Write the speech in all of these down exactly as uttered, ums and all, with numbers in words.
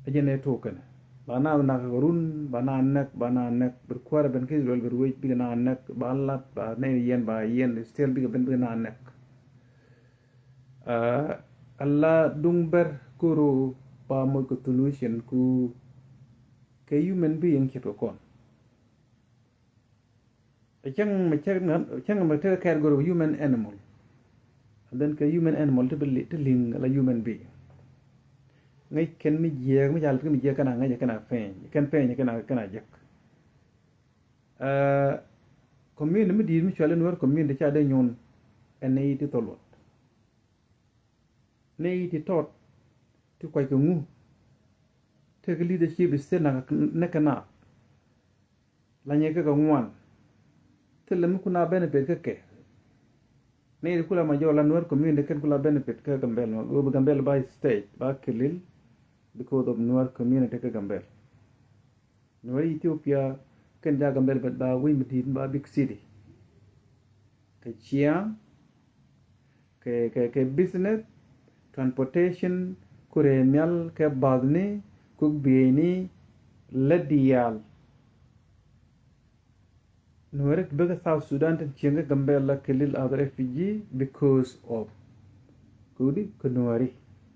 Ɛ jɛn ɛ tok kɛnɛ ba na nak kɛ run ba na nɛk ba na nɛk bɛ kuäärɛ ben kä Israel bɛ ruec bikɛ na nɛk ba lat ba nɛ yɛn ba yɛn still bikɛ ben bikɛ na nɛk. Ala duŋ bɛr koro ba moc kɛ solution ku kɛ human being ce̱tkɛ kɔn. Cäŋ mɛ cäŋ mɛ tekɛ category of human animal. And then kɛ human animal ti bi ti liŋ la human being. Ŋäc kɛn mi jiɛɛk mi ca lät kä mi jiɛɛk kɛn a ŋäc kɛn a pɛny kɛn pɛny kɛn a kɛn a jek. Community mi di̱i̱t mi cuali Nuer community ca dee nyuɔn ɛn ni ti thol luɔt. Ni ti tɔt ti kuac kɛ ŋu. Tekɛ leadership state na nɛ kɛ na. La nyɛ kɛ kɛ ŋuan. Thilɛ mi kuna benefit kɛ kɛ. Ni ti kula major la Nuer community kɛn kula benefit kɛ Gambel ma bi Gambel ba state ba kilil. Because of Nuer community kɛ Gambel. Nuer Ethiopia kɛn ja Gambel bɛ ba wi̱i̱ mi di̱i̱t ba big city. Kɛ ciaŋ kɛ kɛ kɛ business, transportation, ku rɛɛ nhial kɛ bathni ku bieyni lät diaal. Nuɛri ti bek South Sudan tin cieŋ kä Gambela kɛ lil as refugee because of kudi kɛ Nuɛri.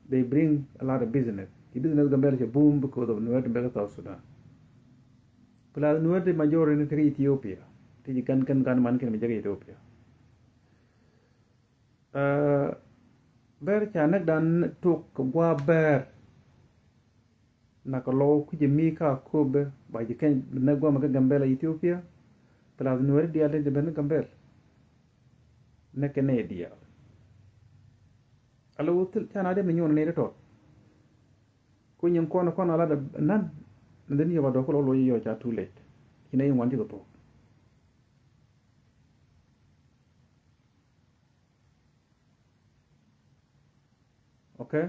They bring a lot of business. Ci business Gambela cɛ boom because of Nuɛri ti bek South Sudan. Plus Nuɛri ti majority ni ti kä Ethiopia. Ti ci gan gan gan man kɛn mi jɛ kä Ethiopia. Bɛr ca näk dan tok kɛ gua̱a̱ bɛr. Nak kɛ lɔw kucɛ mi ka Akobo ba ji̱ keny bi näk guamɛ kä Gambela Ethiopia. Plus Nuɛri diaal tin ti ben kä Gambel. Näk kɛ nɛy diaal. Ala wä thil ca na dee mi nyuɔn nɛy tɔt. Ku nyin kɔn kɔn ala dee nan. And then yɛ ba dɔk kɛ lɔw lɔc yɛ ca too late. Ci nɛy ŋuan ci kɛ thok. Okay.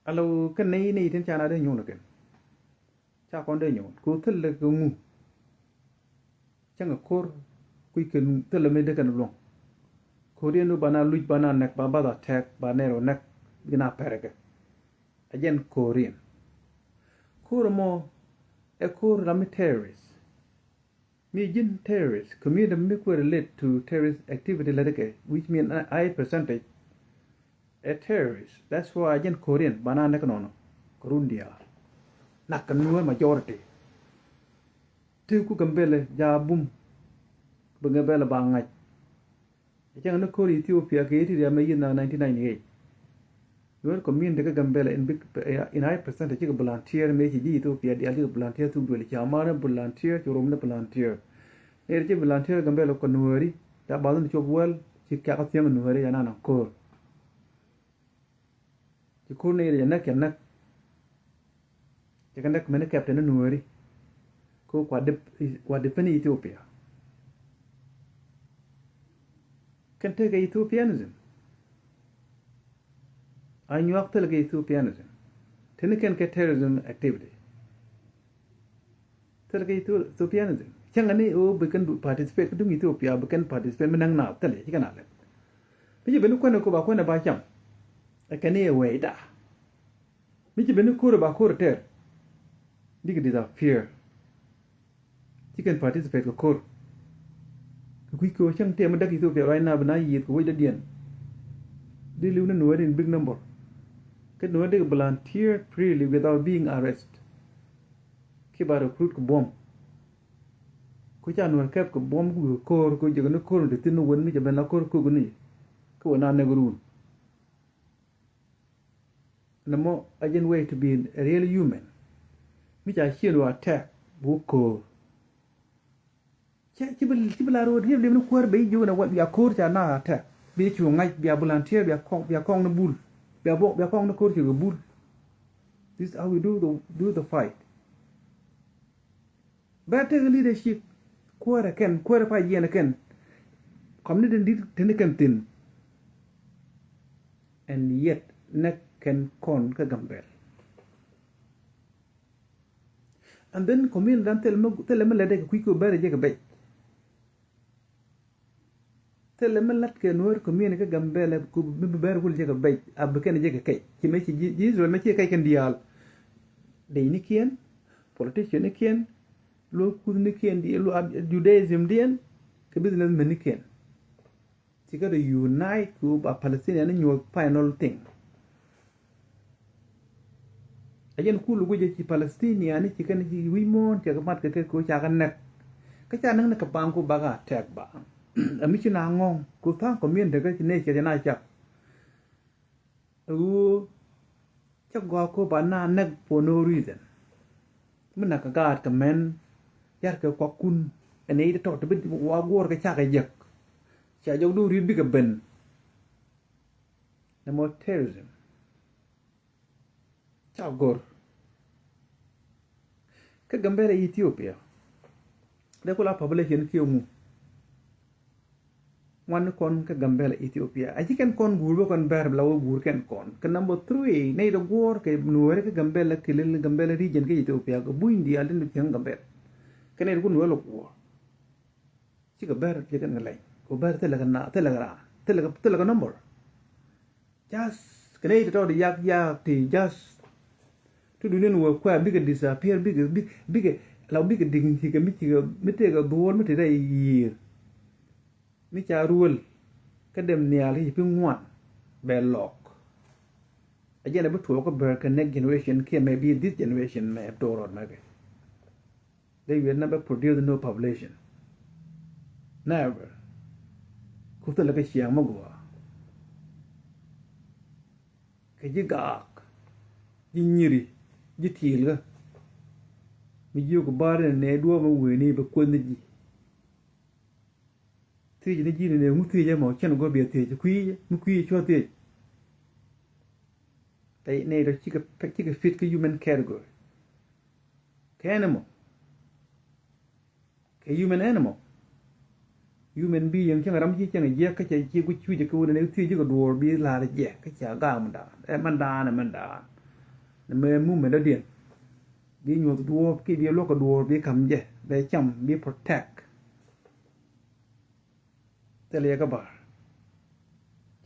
Alo kɛ nɛy nɛy tin ca na dee nyuun kɛn. Ca kɔn dee nyuun ku thilɛ kɛ ŋu. Cäŋ kɛ ko̱r kui̱ kɛ thilɛ mi dee kɛn luɔ̱ŋ. Ko̱r yɛn du ba na luc ba na nɛk ba bath a tɛk ba nɛr ɔ nɛk bi na pɛrɛ kɛ. A jɛn ko̱r yɛn. Ko̱r mɔ ɛ ko̱r la mi terrorist. Mi ji̱n terrorist, community mi kuɛ relate to terrorist activity lätdɛ kɛ, which mean a high percentage ɛ terrorist. That's why jɛn Korean ba na näk nɔnɔ kɛ run diaal. Nak kɛ Nuer majority. Ti ku Gambela ja bum. Bi Gambela ba ŋa̱c. Cäŋ ni ko̱r Ethiopia kɛ iti riam ni yith na nineteen ninety-eight. Nuer community kä Gambela in big, in high percentage cikɛ volunteer mëë ci ji̱ Ethiopia diaal cikɛ volunteer thuk duël ci amani volunteer ci rom ni volunteer. Nɛy ti ci volunteer Gambela kɛ Nuɛri ca bath ni cop wäl ci kiakä thiäŋ Nuɛri ca nan a ko̱r. Ci ko̱r ni yet jɛ näk cɛ näk. Cɛ kɛ näk mɛni kɛp tɛn ni Nuɛri. Ko kua dip kua dip ni Ethiopia. Kɛn tekɛ Ethiopianism. A nyuak thilɛ kɛ Ethiopianism. Tini kɛn kɛ terrorism activity. Thilɛ kɛ Ethiopianism. Cäŋɛ ni ɣöö bi kɛn participate kä duŋ Ethiopia bi kɛn participate mi näŋ na thilɛ ci kɛn a lɛp. Mi ci ben ni kuɛn ni ko ba kuɛn ni ba cam. Ɛ kɛn ni ɛ wɛy da. Mi ci ben ni ko̱r ba ko̱r tɛr. Dikɛ disappear. Ci kɛn participate kɛ ko̱r. Kɛ kui̱ kɛ cäŋ tɛm mi däk Ethiopia right now bi na yieth kɛ wec dädiɛn. Di liw ni Nuɛri in big number. Kä Nuɛri dikɛ volunteer freely without being arrest. Ki ba recruit kɛ buɔ̱m. Ku ca Nuɛr kɛp kɛ buɔ̱m ku kɛ ko̱r ku jek ni ko̱r ni ti thin ni wen mi cɛ ben la ko̱r kuk ni. Kä wä na nɛk run. Nɛ mɔ a jɛn way to be a real human. Mi ca cien wä attack bu ko̱r. Cɛ ci bi ci bi la ro̱o̱ diep liep ni kuäär ben jiök nɛ wä bia ko̱r ca na attack. Bia cu ŋa̱c bia volunteer bia kɔŋ bia kɔŋ ni bul. Bia bok bia kɔŋ ni ko̱r ci kɛ bul. This is how we do the do the fight. Bɛ tek leadership kuäärɛ kɛn kuäärɛ pa yiɛn kɛn. Community dit tini kɛn thin. And yet nɛ kɛn kɔn kä Gambel. And then community dan thilɛ mi thilɛ mi lɛ dɛ kɛ kui̱ kɛ bɛrɛ jɛ kɛ bɛc. Thilɛ mi la̱t kɛ Nuäär community kä Gambɛla ku mi bi bɛr wul jɛ kɛ bɛc a bi kɛn jɛ kɛ kɛc. Ci mɛ ci ji̱ Israel mɛ ci kɛc kɛn diaal. Dec ni kiɛn, politician ni kiɛn, luɔk kuth ni kiɛn, luɔk Judaism diɛn, kɛ business mɛ ni kiɛn. Ci kä dee unite ku ba Palestinian ni nyuɔth final thing. A jɛn kul guic ci Palestinian ni ci kɛn ci wi̱c muɔ̱ɔ̱n cɛ kɛ mat kɛ kɛ ko ca kɛ nɛk. Kä ca näk ni kɛ baŋ ku bak a tɛk ba. A mi ci na ŋɔ̱ŋ ku tha̱a̱ŋ community kä ci nature jɛ na cak. Ɛ ɣöö cä gɔaa ko ba na näk for no reason. Mi nak kɛ gaat kɛ mɛn yar kɛ kuakun ɛn ɛ i̱ tɔt bi wa guɔ̱ɔ̱r kɛ cakɛ jek. Ca jɔk du ri̱t bikɛ ben. Nɛ mɔ terrorism. Ca go̱r kä Gambɛla Ethiopia. Dee ku la population kiɛ ŋu. Ŋuan ni kɔn kä Gambɛla Ethiopia a ci kɛn kɔn guur bä kɔn bɛr bi la wä guur kɛn kɔn. Kä number three nɛy dee guɔ̱ɔ̱r kɛ Nuɔ̱ɔ̱ri kä Gambɛla, Kilil, Gambɛla region kä Ethiopia kɛ buny diaal tin bi cieŋ Gambɛla. Kɛ nɛy dee ku Nuɔ̱ɔ̱ri lɔ guɔ̱ɔ̱r. Cikɛ bɛr ci kɛn kɛ lɛny kɛ bɛr thilɛ kɛ na, thilɛ kɛ raan, thilɛ kɛ, thilɛ kɛ number. Just kɛ nɛy ti tɔt yak yak ti just ti duni ni wä kuɛ bikɛ disappear, bikɛ, bikɛ, bikɛ la bikɛ dignity kɛ mi cikɛ mi tëëkɛ dhuɔl mi tëëkɛ yiër. Mi ca ruël kä dem nhial kä ci pi̱ ŋuan bɛ lɔk. A jɛn a bi tuɔɔk kä bɛr kɛ next generation kiɛ maybe this generation mɛ to̱o̱r rɔɔd mɛ kɛ. They will never produce no population. Never. Ku thilɛ kä ciaŋ mi gɔaa. Kɛ ji̱ gaak, ji̱ nyiri, ji̱ tiilkä. Mi jiök bar ni nɛ duɔ̱ɔ̱p mi wee ni bɛ kueth ni ji̱. Thiec ni ji̱ ni nɛ ŋu thiec ɛmɔ cɛn gɔ̱ biɛ thiec kui̱ mi kui̱ cuɔ thiec. Tɛ nɛ tɔ cikɛ, cikɛ fit kä human category. Kɛ animal. Kɛ human animal. Human being cäŋ ram ci cäŋ jiɛk kä cɛ ci guic cucɛ kɛ wun ni thiec ji̱ kɛ duɔɔr bi la̱r jiɛk kä ca gaak mɛn daan. Ɛ mɛn daan, ɛ mɛn daan. Ni mɛ mumɛn dɔ̱diɛn. Bi nyuɔth duɔɔr ki bi luɔk kɛ duɔɔr bi ka̱m jɛ bɛ cam bi protect. Thilɛ yɛ kä bar.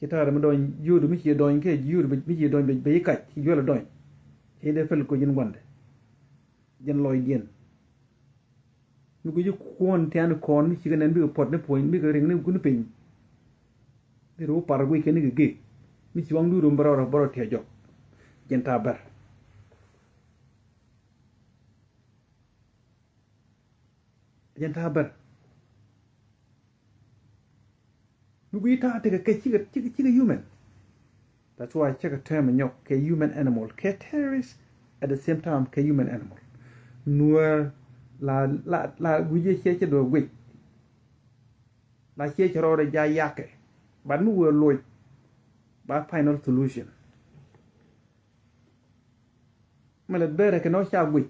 Ci ta̱a̱dɛ mi dɔny jiöödu mi ci dɔny kɛ jiöödu mi ci dɔny bɛ yi kac ci juɛl dɔny. Ci dee pɛl ko ji̱n gua̱ndɛ. Ji̱n lɔcdiɛn. Mi guici kuɔn tiani kɔn mi cikɛ nɛn bikɛ puɔt ni puɔ̱ny bikɛ riŋ ni kun piny. Ni ru par guic kɛ ni kɛ gik mi ci waŋ duut rum bärɔw rɔ bärɔw tiɛ jɔk. Ji̱n ta̱a̱ bär. Ji̱n ta̱a̱ bär. Mi gui̱i̱ ta̱a̱ tekɛ kɛ cikɛ, cikɛ, cikɛ human. That's why cikɛ term nyɔk kɛ human animal kɛ terrorist at the same time kɛ human animal. Nuäär la, la, la gui̱i̱ ciɛ cɛ duɔ̱ɔ̱k guic. La ciɛ cɛ rɔɔdɛ ja yakɛ. But mi wee loc ba final solution. Mi lɛ bɛrɛ kɛ nɔ ca guic.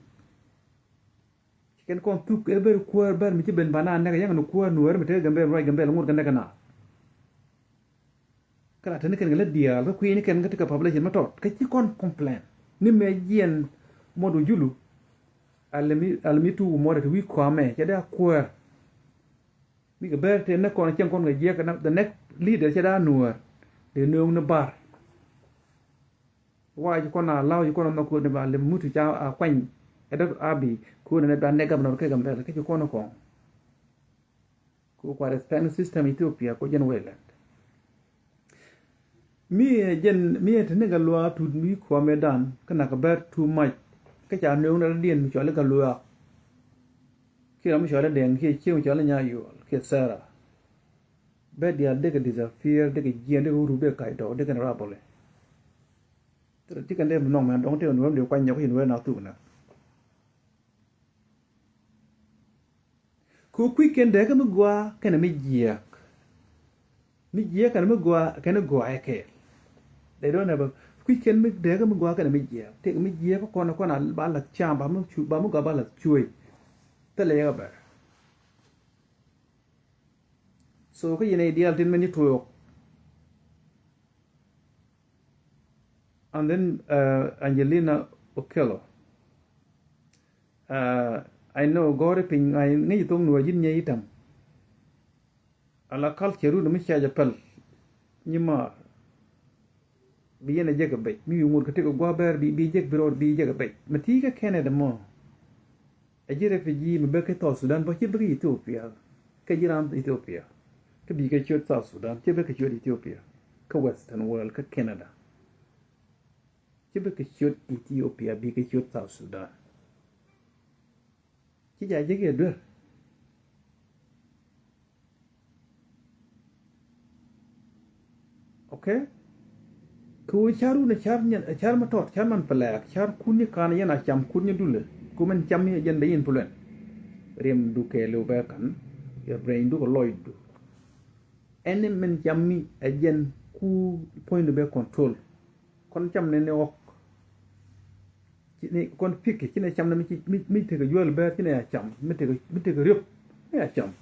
Ci kɛn kɔn thuk ɛ ber kuäär ber mi ci ben ba na nɛk yɛŋ ni kuäär nuäär mi te Gambɛl ruac Gambɛl ŋut kɛ nɛk na. Kä la teni kɛn kɛ lät diaal kä kui̱ni kɛn kä ti kɛ population mi tɔt kä ci kɔn complain ni mɛ jiɛn mɔt wä julu. Alimi, alimi tu mɔt ti wi̱i̱ kɔamɛ cɛ dee a kuäär. Mi kɛ ber te nɛk kɔn cieŋ kɔn kɛ jiɛk kɛ na the next leader cɛ dee a nuäär. Dee nööŋ ni bar. Wa ci kɔn a law ci kɔn a nhɔk kɛ ni ba lem mutu ca a kuany. Ɛ dɔk a bi kɛ wä ni ba nɛ governor kɛ Gambɛl kä ci kɔn a kɔŋ. Ku kuat respect system Ethiopia ku jɛn wayland. Mi ɛ jɛn mi ɛ te ni kɛ luaak tut mi kuɔmɛ dan kä nak kɛ bɛr too much. Kä ca nööŋ na diɛn mi cɔli kɛ luaak. Kiɛ ram mi cɔli dɛŋ kiɛ cieŋ mi cɔli nya yuɔl kiɛ Sarah. Bɛ diaal dee kɛ disappear dee kɛ jiɛn dee kɛ wuruk dee kɛ kac dɔɔk dee kɛ ni rabɔli. Thilɛ ti kɛn dee mi nhɔk mɛn dɔŋ ti kɛn wee mi dee kuany nyɔk in wee na thuk na. Kɛ kui̱ kɛn dee kɛ mi gɔaa kɛn mi jiɛɛk. Mi jiɛɛk kɛn mi gɔaa kɛn gɔaa ɛ kɛɛl. They don't have a kui̱ kɛn mi dee kɛ mi gɔaa kɛn mi jiɛɛk. Tëëk mi jiɛɛk kɔn kɔn a ba lath cam ba mi cu ba mi gɔaa ba lath cuey. Thilɛ yɛ kɛ bɛr. So kä yɛn ɛ diaal tin mɛn ci tuɔɔk. And then uh, Angelina Okello. Uh, I know gɔ̱ri piny ŋa̱c ŋäc thok nuɔ̱ɔ̱c in nyɛ itam. Ala culture run mi ca jɛ pɛl. Nyi maar. Bi yɛn a jek a bɛc. Mi wi̱i̱ ŋot kɛ tëk a gua̱a̱ bɛr bi, bi jek bi rɔɔd bi jek a bɛc. Mi ti kɛ Canada mɔ. A ji̱ refugee mi bɛ kɛ South Sudan bä ci bɛ kɛ Ethiopia. Kɛ ji̱ ram Ethiopia. Kä bi kɛ ciöt South Sudan ci bɛ kɛ ciöt Ethiopia. Kä Western world kä Canada. Ci bɛ kɛ ciöt Ethiopia bi kɛ ciöt South Sudan. Ci ja jek yɛ duer. Okay. Kɛ ɣöö car wun ɛ car nyɛn, ɛ car ma tɔt, car man pɛlɛɛk, car kun nyi ka̱n yɛn a cam kun nyi dulɛ. Ku min cam mi ɛ jɛn bɛ yin pulɛn. Riɛm du kɛɛliw bɛ ka̱n, yɛ brain du kɛ lɔc du. Ɛn ni min cam mi ɛ jɛn ku puɔ̱ny du bɛ control. Kɔn cam ni ni ɣɔk. Ci ni kɔn piki, ci ni cam ni mi ci, mi, mi tekɛ juäl bɛɛr, ci ni a cam, mi tekɛ, mi tekɛ riöp, ni a cam.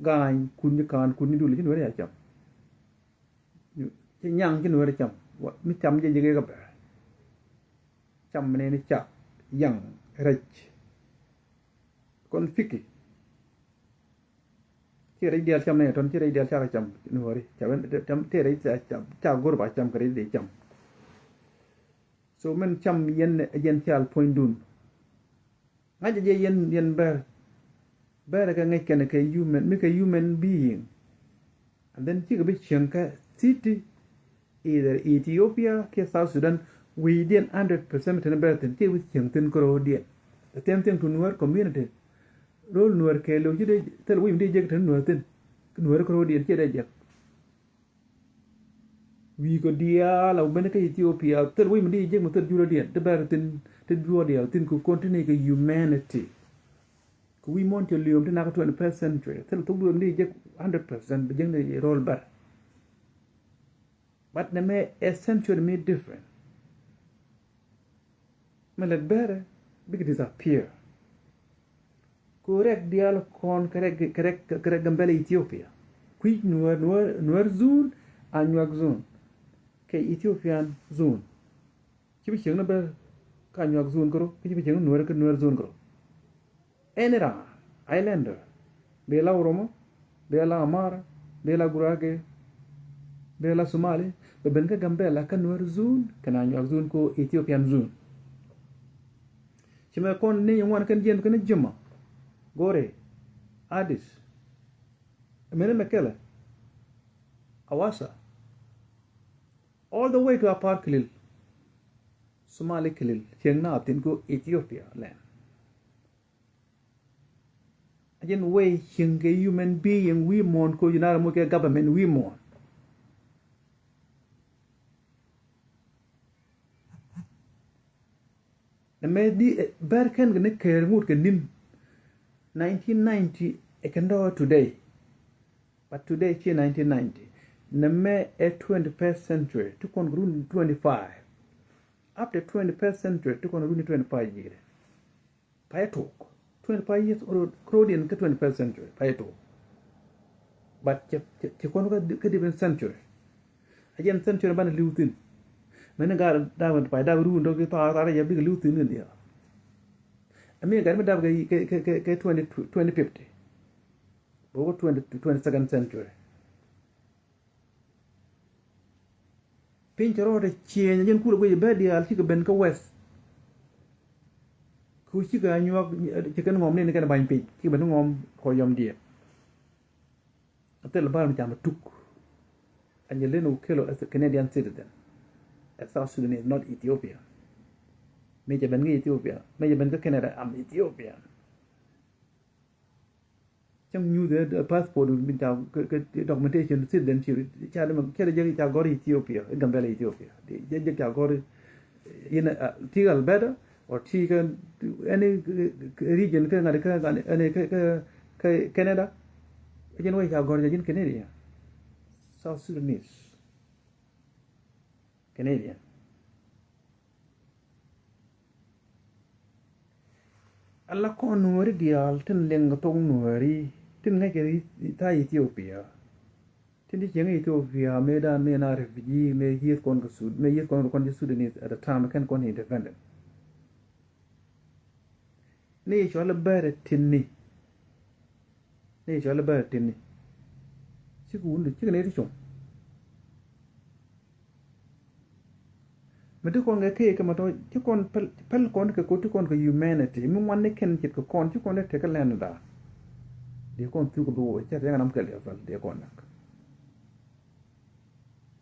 Ga̱a̱ny, kun nyi ka̱a̱n, kun nyi dul, ci ni wä ni a cam. Ci nyaŋ, ci ni wä ni cam. Wa, mi cam jɛ jɛ gɛ kɛ bɛɛr. Cam ni ni cak, yaŋ, rɛc. Kɔn piki. Ci rɛc diaal cam nɛ tɔn, ci rɛc diaal cakɛ cam nuɔri. Ca ben, cam, ci rɛc ca, ca, ca go̱r ba cam kɛ rɛc dee cam. So min cam yɛn, yɛn cal puɔ̱nydun. Ŋa̱c jɛ yɛn, yɛn bɛr. Bɛr kɛ ŋäc kɛn kɛ human, mi kɛ human being. And then cikɛ bi cieŋ kä city, either Ethiopia kiɛ South Sudan, wi̱i̱diɛn hundred percent mi teni bɛr thin, cikɛ bi cieŋ thin kärɔ̱diɛn. The same thing to Nuer community. Rol Nuer kɛɛliw ci dee thil wi̱i̱ mi dee jek teni Nuer thin. Nuer kärɔ̱diɛn ci dee jek. Wi̱i̱ kɔ diaal a ben kä Ethiopia, thil wi̱i̱ mi dee jek mi thil jurɔ̱diɛn, ti bɛr thin, ti duɔ̱ɔ̱r diaal thin ku kɔn ti ni kɛ humanity. Kɛ wi̱i̱ muɔ̱n cɛ li̱o̱m ti nak twenty-first century. Thil thok duëëm di jek hundred percent bi jek ni rol bär. But nɛ mɛ ɛ century mi different. Mɛ lɛt bɛrɛ bikɛ disappear. Ku rɛk diaal kɔn kɛ rɛk, kɛ rɛk, kɛ rɛk Gambɛla Ethiopia. Kui̱ Nuäär, Nuäär, Nuäär zone, Anyuak zone. Kɛ Ethiopian zone. Ci bi cieŋni bä kä Anyuak zone kärɔ, kä ci bi cieŋni Nuäär kä Nuäär zone kärɔ. Any raan, Islander, bi la Oromo, bi la Amara, bi la Gurage, bi la Somali, bɛ ben kä Gambɛla kä Nuäär zone kɛnɛ Anyuak zone kä Ethiopian zone. Ci mɛ kɔn ni ŋuan kɛn jiɛn kɛn Jima, Gore, Adis, mɛni Mekele, Awasa, all the way to Apar Kilil, Somali Kilil, cieŋ na thin ko Ethiopia land. A jɛn way cieŋ kɛ human being wi̱i̱ muɔ̱ɔ̱n ko jinarɛ muc kɛ government wi̱i̱ muɔ̱ɔ̱n. Nɛ mɛ di, eh, bɛr kɛn kɛ ni kɛɛr ŋut kɛ ni̱n. Nineteen ninety ɛ kɛn dɔ̱ today. But today ci nineteen ninety. Nɛ mɛ ɛ twenty-first century ti kɔn kɛ run twenty-five. After twenty-first century ti kɔn kɛ run twenty-five ji̱. Pay tok. Twenty-five years old, crowding kä twenty-first century. Pay tok. But ci, ci, ci kɔn kä, kä different century. A jɛn century banɛ li̱w thi̱n. Mɛn ni gaat dap pay dap ruun dɔ̱k i̱ thɔaar thar yɛ bikɛ li̱w thi̱n kɛ diaal. A mi gat mi dap kɛ, kɛ, kɛ, kɛ, kɛ twenty, twenty fifty. Bä wä twenty, twenty-second century. Piny cɛ rɔɔdɛ ciëëny a jɛn kulɛ guic bɛ diaal cikɛ ben kä west. Ku cikɛ Anyuak, cikɛ ŋɔm ni ni kɛn ba̱ny piny, cikɛ ben ŋɔm kɔ yɔm diɛ. A thil bar mi cam tuk. And you live in Ukelo as a Canadian citizen. A South Sudanese, not Ethiopia. Mi cɛ ben kä Ethiopia, mi cɛ ben kä Canada, I'm Ethiopian. Cäŋ nyuuth ɛ passport mi ca kɛ, kɛ documentation citizenship ca dee mɛ cɛ dee jɛ ca gɔr Ethiopia, i̱ Gambɛla Ethiopia. Jɛ jɛ ca gɔr in, uh, ti Alberta or ti kɛ any, uh, region kɛ ŋa̱t kɛ ŋa̱t any kɛ, kɛ, kɛ Canada. Jɛn wä ca gɔr jɛ ji̱n Canadian. South Sudanese. Canadian. Ala kɔn Nuääri diaal tin liŋ kɛ thok Nuääri tin ŋäc kɛ ri tha̱a̱c Ethiopia. Tin ti cieŋ Ethiopia mëë dan mëë na refugee mëë yieth kɔn kɛ Sud, mëë yieth kɔn kɔn ci Sudanese at the time kɛn kɔn independent. Ni cɔal i̱ bɛr i̱ ti̱nni. Ni cɔal i̱ bɛr i̱ ti̱nni. Cikɛ wun di cikɛ nɛy ti cuŋ. Mi ti kɔn kɛ kee kɛ ma tɔ ci kɔn pɛl, pɛl kɔn kɛ kɛ ti kɔn kɛ humanity. Mi ŋuan ni kɛn ce̱tkɛ kɔn ci kɔn dee tekɛ lɛn da̱a̱. Dee kɔn thuk bi wä cɛ tɛŋ nam kɛl yɛ pɛl dee kɔn nak.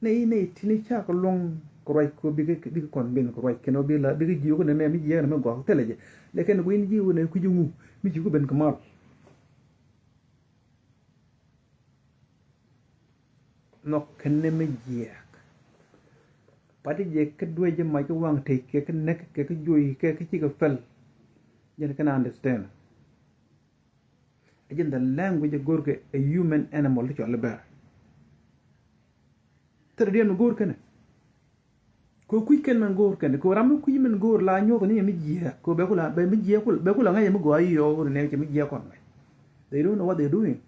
Nɛy nɛy ti ni cakɛ luɔ̱ŋ kɛ ruac kɛ bikɛ, bikɛ kɔn ben kɛ ruac kɛn wä bi la bikɛ jiök nɛ mɛ mi jiɛk nɛ mɛ gɔak thilɛ jɛ. Lɛ kɛn gui̱n jiök nɛ kui̱c ŋu mi ci ku ben kɛ mal. Nhɔk kɛn nɛ mi jiɛk. Pati jɛ kä duec jɛ mac kä waŋ tec kɛ kä näk kɛ kä juɔy kɛ kä cikɛ pɛl. Jɛn kɛn understand. Ɛ jɛn the language ɛ go̱r kɛ a human animal ti cɔl i̱ bɛr. Thil diɛn mi go̱o̱r kɛnɛ. Kɛ kui̱ kɛn mɛn go̱o̱r kɛnɛ kɛ ram mi kui̱ mɛn go̱o̱r la nyuɔth ni mi jiɛk kɛ bɛ kula bɛ mi jiɛk kula bɛ kula ŋa̱c mi gɔaa i̱ yɔɔ wur nɛ kɛ mi jiɛk kɔn mɛ. They don't know what they doing.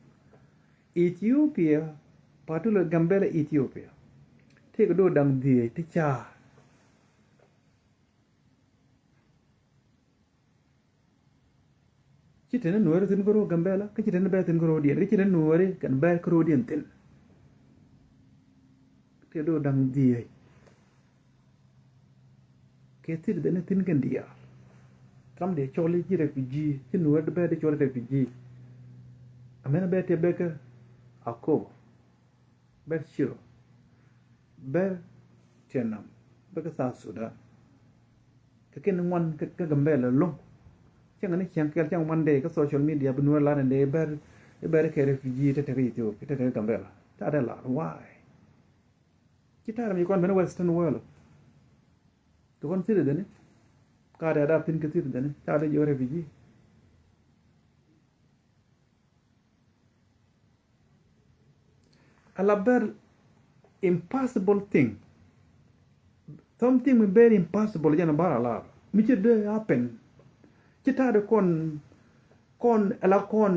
Ethiopia, particularly Gambela Ethiopia. Tëëkɛ do̱r da̱ŋ dhieec ti ca̱a̱r. Ci teni nuɔri thi̱n käroo Gambela kä ci teni bɛr thi̱n käroo diɛn kä ci teni nuɔri kɛn bɛr käroo diɛn thi̱n. Tëë do̱r da̱ŋ dhieec. Kɛ thi̱n deni thi̱n kɛn diaal. Ram dee cɔl i̱ ci refugee ci nuɔri di bɛr di cɔl i̱ refugee. Amɛn bɛr tëë bɛr kä Akobo. Bɛr Ciro, bɛr Tiɛnam, bɛr kä South Sudan. Kɛ kɛn ŋuan kä Gambela lo̱ŋ. Cäŋ ni cäŋ kɛl cäŋ ŋuan dee kä social media bi nuɔr lar ni dee bɛr, bɛr kɛ refugee te te kä Ethiopia te te kä Gambela. Ta dee lar why? Ci ta̱a̱ ram yi kɔn ben Western world. Kɛ kɔn citizen ni ka dee dap thin kɛ citizen ni ca dee jiɔ refugee. A la very impossible thing. Something mi very impossible jɛn a bar a la mi ci dee happen. Ci ta̱a̱ di kɔn kɔn a la kɔn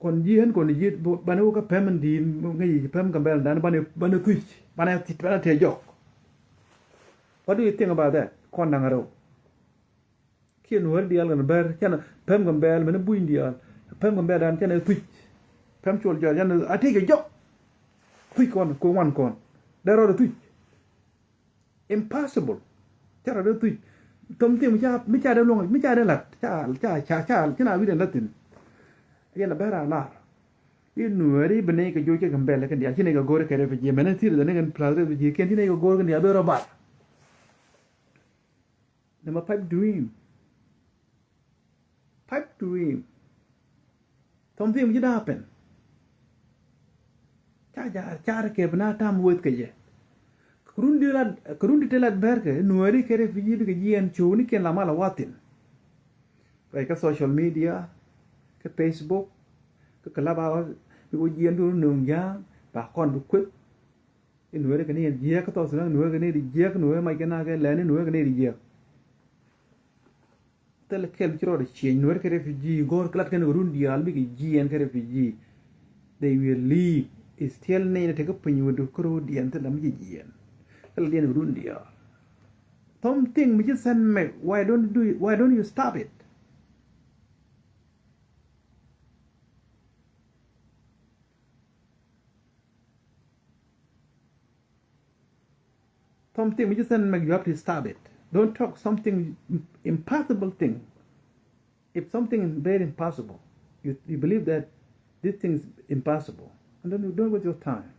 kɔn ji̱ ɣän kɔn ji̱ banɛ wä kä pɛm in di̱i̱t ŋäc yi pɛm Gambela dan banɛ banɛ thui̱c banɛ thit banɛ tëë jɔk. What do you think about that? Kɔn da̱ŋ rɛw. Kiɛ nuɔ̱ɔ̱ri diaal kɛn bɛr canɛ pɛm Gambela mɛn buny diaal pɛm Gambela dan canɛ thui̱c. Pɛm cuɔl jɔal canɛ a tëëkɛ jɔk. Thui̱c kɔn kɛ wan kɔn dee rɔɔdɛ thui̱c. Impossible. Ca rɔɔdɛ thui̱c. Thom thi̱n mi ca mi ca dee luɔ̱ŋ mi ca dee la̱t ca ca ca ca ci na wi̱i̱dɛn la̱t thi̱n. Yɛn a bɛr a lar. I̱ nuɔ̱ɔ̱ri bi nɛy kɛ joc kɛ Gambela kɛn diaal ci nɛy kɛ go̱o̱r kɛ refugee mɛn thi̱n dee ni kɛn plus refugee kiɛn ci nɛy kɛ go̱o̱r kɛn diaal ben rɔ bar. Nɛ ma pipe dream. Pipe dream. Thom thi̱n mi ji̱ da̱a̱ pɛn. Ca ja̱a̱r car kɛ bi na tam weth kɛ jɛ. Kɛ run di lat kɛ run di te lat bɛr kɛ nuɔ̱ɔ̱ri kɛ refugee bikɛ jiɛɛn cio̱o̱knikiɛn la mal a wathin. Ruac kä social media, kä Facebook, kä clubhouse, bi wä jiɛɛn bi run nööŋ ja̱a̱ŋ ba kɔn bi kueth. I̱ nueeri kɛ ni yɛn jiääk kä South Sudan, nueeri kɛ ni di jiääk, nueeri mac kɛ na kɛ lɛni, nueeri kɛ ni di jiääk. Thilɛ kɛl ci rɔɔdɛ cieny, nueeri kɛ refugee, go̱o̱r kɛ lat kɛn kɛ run diaal bikɛ jiɛɛn kɛ refugee. They will leave. Is still ni ni tekɛ piny wä duk kä ro̱o̱diɛn thilɛ mi ci jiɛɛn. Thilɛ diɛn kɛ run diaal. Something mi ci send mɛ, why don't you do it? Why don't you stop it? Something which is send make you have to stop it. Don't talk something impossible thing. If something is very impossible, you, you believe that this thing is impossible, and then you don't waste your time.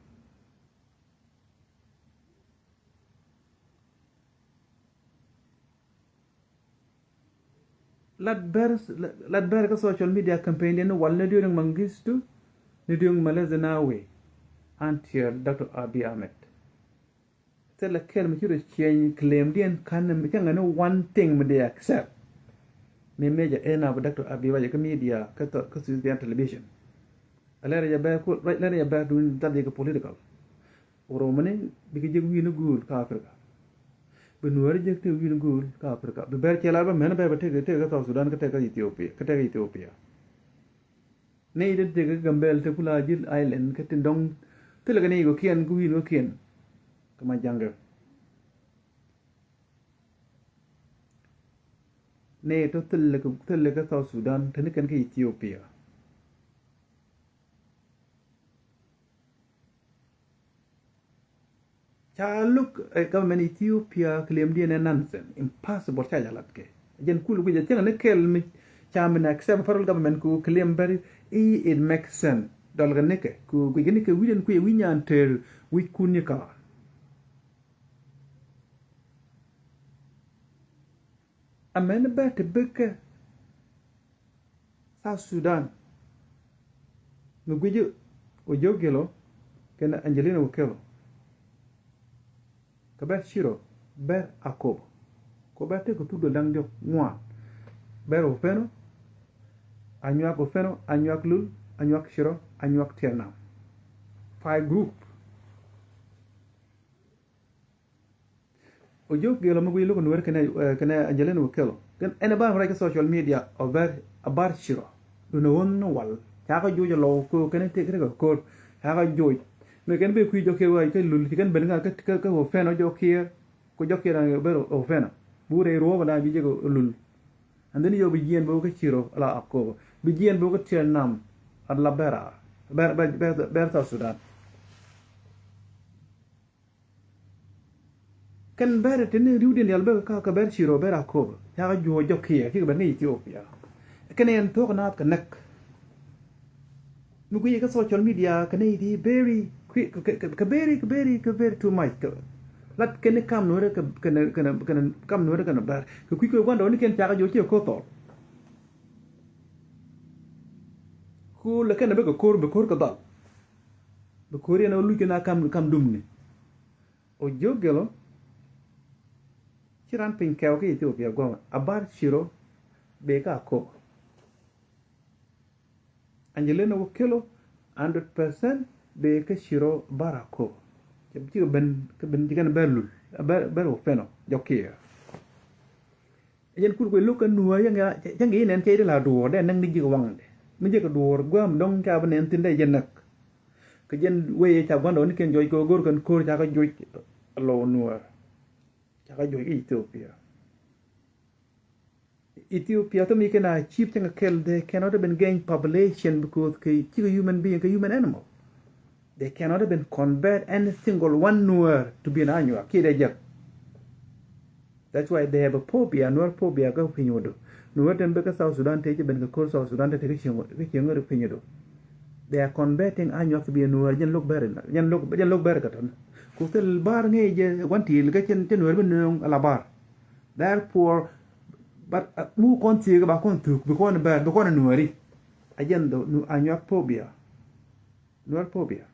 Lat bɛr, lat bɛr kä social media campaign diɛn ni wal ni during Mengistu, ni during Meles Zenawi, until Doctor Abiy Ahmed. Thilɛ kɛl mi ci rɔ cieny claim diɛn kan ni mi cäŋ ni one thing mi dee accept. Mi mecɛ ɛn ab Doctor Abiy wacɛ kä media kä thɔ kä Sudan television. Ɛ lɛr jɛ bɛr ku lɛr jɛ bɛr duun thal jɛ kɛ political. Wurumani bikɛ jek wi̱i̱ni guul kä Africa. Bi nuääri jek tëë wi̱i̱ni guul kä Africa. Bi bɛr cɛ lar bä mɛn bɛ bɛ tëë kɛ tëë kɛ South Sudan kä tëë kɛ Ethiopia kä tëë kɛ Ethiopia. Nɛy ti tëë kɛ Gambel tëë kula ji̱ island kä tin dɔŋ thilɛ kɛ nɛy kɔkiɛn kä wi̱i̱ni kɔkiɛn. Kä ma jaŋkɛ nɛy tɔ thilɛ kɛ thilɛ kɛ South Sudan teni kɛn kä Ethiopia. Ca lo̱k, eh, government Ethiopia claim diɛn ɛ nonsense, impossible, ca jɛ lat kɛ. Jɛn kul guic ɛ cieŋ ni kɛl mi ca min accept federal government ku claim bɛri i̱ it makes sense. Dɔl kɛ nikɛ ku guic kɛ nikɛ wi̱c ɛn kui̱ ɛ wi̱c nyan tëër wi̱c kun ni ka̱a̱r. Amäni bɛ ti bikɛ South Sudan mi gui̱ci Ojok Gilo kɛnɛ Angelina Okello kɛ bɛ Ciro, bɛ Akobo. Kɛ bɛ tekɛ thuk duɔl da̱ŋ diɔk ŋuan. Bɛ Ofeno, Anyuak Ofeno, Anyuak Lul, Anyuak Ciro, Anyuak Tiɛl Nam. Five group. Ojok Gilo mi gui̱c lo̱k Nuɛr kɛnɛ, eh, kɛnɛ Angelina Okello. Kɛn ɛn ɛ bar mi rɛc kä social media ɔ bɛr, a bar Ciro. Dun ɛ ɣöö ni wal. Cakɛ joc ɛ lɔw kɛ kɛn tëk rɛk ɛ ko̱r. Cakɛ joc. Mi kɛn ben kui̱ Ojok Gilo kɛ Lul ci kɛn ben ŋa̱ kä, kä, kä Ofeno Ojok Kiir. Kɛ Ojok Kiir ɛ ber Ofeno. Bi wut rɛy ruɔ̱ɔ̱p ɛ la bi jek ɛ Lul. And then yɔ bi jiɛn bi wä kä Ciro la Akobo. Bi jiɛn bi wä kä Tiɛl Nam. Ala bɛr a. Bɛr, bɛr, bɛr, bɛr South Sudan. Kɛn bɛr tini riwdiɛn dial bek kä, kä bɛr Ciro bɛr Akobo. Cakɛ juɔc Ojok Kiir, cikɛ bɛr ni Ethiopia. Kɛn yɛn thuɔk naath kɛ näk. Mi guic kä social media kɛ ni ti very quick, kɛ, kɛ, kɛ very, kɛ very, kɛ very too much. Kɛ, lat kɛn ni kam Nuɛrɛ kɛ, kɛn, kɛn, kɛn, kam Nuɛrɛ kɛn bɛr. Kɛ kui̱ kɛ gua̱ndɔ ni kɛn cakɛ juɔc ci ko̱ thɔl. Ku lɛ kɛn bek kɛ ko̱r, bɛ ko̱r kɛ dhal. Bɛ ko̱r yɛn ɔ luc kɛn a kam, kam dumni. Ojok Gilo ci ran piny kɛw kä Ethiopia guɔmɛ a bar Ciro bee kä Akobo. Angelina Okello hundred percent bee kä Ciro bar Akobo. Cɛ cikɛ ben kä ben cikɛn bɛ Lul bɛ, bɛ Ofeno Ojok Kiir. Ɛ jɛn kul kuɛ lo̱k kä Nuäär cäŋ, cäŋ i̱ nɛn cɛ i̱ ti la duɔ̱ɔ̱r dee näk ni ji̱ kɛ waŋdɛ. Mi ji̱ kɛ duɔ̱ɔ̱r gua̱a̱m dɔ̱ŋ ca bi nɛn thi̱n dee jɛ näk. Kɛ jɛn wee ca gua̱ndɔ ni kɛn jɔc kɛ go̱r kɛn ko̱r ca kɛ joc lɔ Nuäär. Ca kɛ joc Ethiopia. Ethiopia thom i̱ kɛn a cheap cäŋ kɛ kɛl, they cannot even gain population because kɛ cikɛ human being kɛ human animal. They cannot even convert any single one Nuer to be an Anyuak kiɛ dee jek. That's why they have a phobia, Nuer phobia kä piny wä do. Nuer ten bä kä South Sudan te ci ben kä kor South Sudan te te kä cieŋ wä, kä cieŋ wä piny wä do. They are converting Anyuak to be a Nuer, jɛn lo̱k bɛr, jɛn lo̱k, jɛn lo̱k bɛr kä tɔn. Ku thil bar ŋäc jɛ wan til kä cɛn, cɛn Nuer bi nööŋ a la bar. Therefore, but, uh, mu kɔn thiek ba kɔn thuk, bi kɔn bɛr, bi kɔn Nueri. A jɛn dho, nu, Anyuak phobia. Nuer phobia.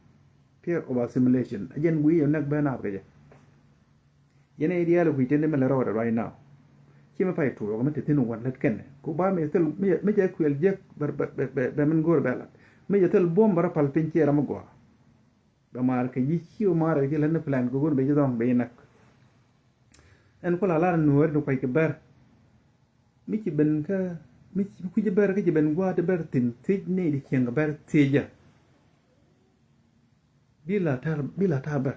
Fear of assimilation. A jɛn wi̱i̱ yɛ näk bɛ naap kɛ jɛ. Yɛn a idial kui̱ teni mɛ lɛ rɔɔdɛ right now. Ci mɛ pay tuɔɔk mɛ te thin wän lät kɛnɛ. Ku bar mɛ thil, mɛ, mɛ jɛ kuɛl jek bɛ, bɛ, bɛ, bɛ, bɛ min go̱o̱r bɛ lat. Mɛ jɛ thil buɔ̱m bɛ rɔ pal piny ciɛ ram mi gɔaa. Bɛ maar kɛ ji̱ ci wä maar kɛ ji̱ lät ni plan kɛ go̱o̱r bɛ ji̱ dhɔŋ bɛ ji̱ näk. Ɛn ku la lar Nuer ni kuay kɛ bɛr. Mi ci ben kä, mi ci, mi kui̱ci bɛr kä ci ben gua̱a̱th bɛr thi̱n thiec ni di cieŋ kɛ bɛr thiecä. Bi la tar, bi la tar bɛr.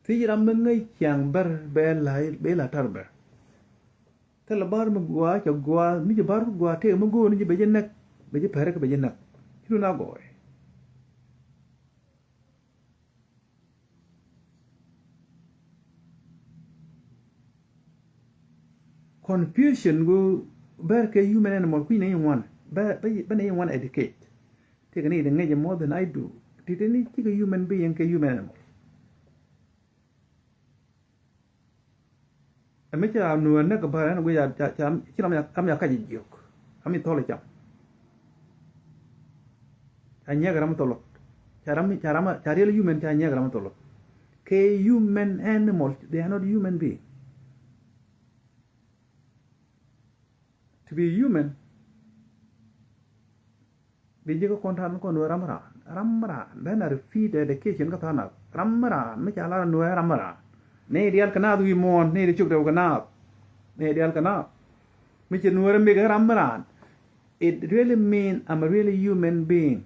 Thiec ram mi ŋäc ciaŋ bɛr bɛ la, bɛ la tar bɛr. Thilɛ bar mi gua̱a̱ cɛ gua̱a̱, mi ci bar mi gua̱a̱ tëë mi go̱o̱r ni ci bɛ ji̱ näk, bɛ ji̱ pɛrɛ kɛ bɛ ji̱ näk. Ci run a gɔɔy. Confusion gu bɛr kɛ human animal kui̱ nɛ in wan bɛ, bɛ, bɛ nɛ in wan educate. Ti kɛ ni di ŋäcɛ more than I do. Ti ti ni cikɛ human being kɛ human animal. Ɛ mi ca Nuäär näk kɛ bär ɛn guic ca, ca, ca, ci ram ya, ram ya kac jiök. Ram mi thɔl cam. Ca nyiɛk ram mi thɔl. Ca ram, ca ram, ca real human ca nyiɛk ram mi thɔl. Kɛ human animal, they are not human being. To be human, bi ji̱ kä kɔn ta̱a̱ mi kɔn wee ram raan, ram raan, ben a repeat education kä tha̱a̱ nath, ram raan, mi ca lar nuɛɛ ram raan. Ni dial kɛ naath wi̱i̱ muɔ̱ɔ̱n, ni di cuk dɛw kɛ naath. Ni dial kɛ naath. Mi ci nuɛɛ ram mi kɛ ram raan. It really mean I'm a really human being.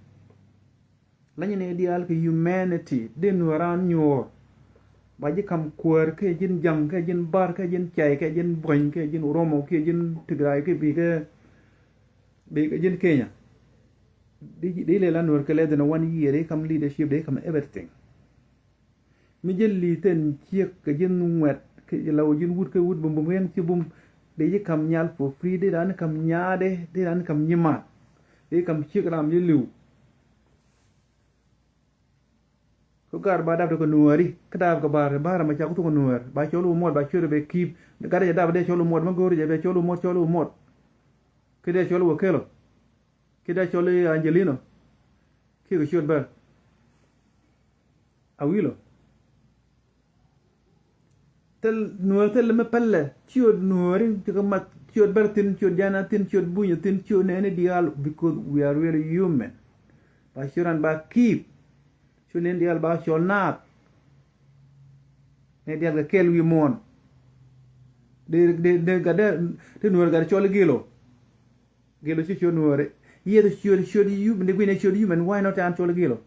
Lany ni diaal kɛ humanity, di nuɔ̱ɔ̱ran nyuɔ̱ɔ̱r. Ba ji̱ kam kuäär kɛ ji̱n ja̱ŋ kɛ ji̱n bar kɛ ji̱n cay kɛ ji̱n buɔ̱ny kɛ ji̱n oromo kɛ ji̱n tigray kɛ bikɛ, bikɛ ji̱n Kenya. Di, di lɛ la nuɔ̱ɔ̱r kɛ lɛ dhin one year, di kam leadership, di kam everything. Mi ji̱n li̱i̱th thi̱n ciek kɛ ji̱n ŋuɛt kɛ la wä ji̱n wut kɛ wut bumbum kɛ yɛn ci bum. Dee ji̱ ka̱m nyal for free, dee raan ka̱m nyaatdɛ, dee raan ka̱m nyiman. Dee ka̱m ciek ram ji̱ li̱w. Kä gar ba dap dee kɛ nuääri kä dap kɛ bar bar ma cak thuk kɛ nuäär ba cɔl wä muɔt ba ciöt bɛ ki̱i̱p. Gat dee dap dee cɔl wä muɔt ma go̱o̱ri jɛ bɛ cɔl wä muɔt, cɔl wä muɔt. Kä dee cɔl wä kelɔ. Kä dee cɔl Angelino. Kiɛ kɛ ciöt bär. Awilo. Thil nuäär thil mi pälɛ ciöt nuääri ti kɛ math ciöt bär thi̱n ciöt jana thi̱n ciöt bunyä thi̱n ciöt nɛɛni diaal because we are really human. Ba ciöt ran ba ki̱i̱p. Ciöt nɛɛni diaal ba cɔl naath. Nɛ diaal kɛ kɛɛl wi̱i̱ muɔ̱ɔ̱n. Dee dee dee gat dee ti nuäär gat cɔl gilɔ. Gilɔ ci ciöt nuääri. Yieth ciöt ciöt human, ni gui̱n ciöt human, why not an cɔl gilɔ?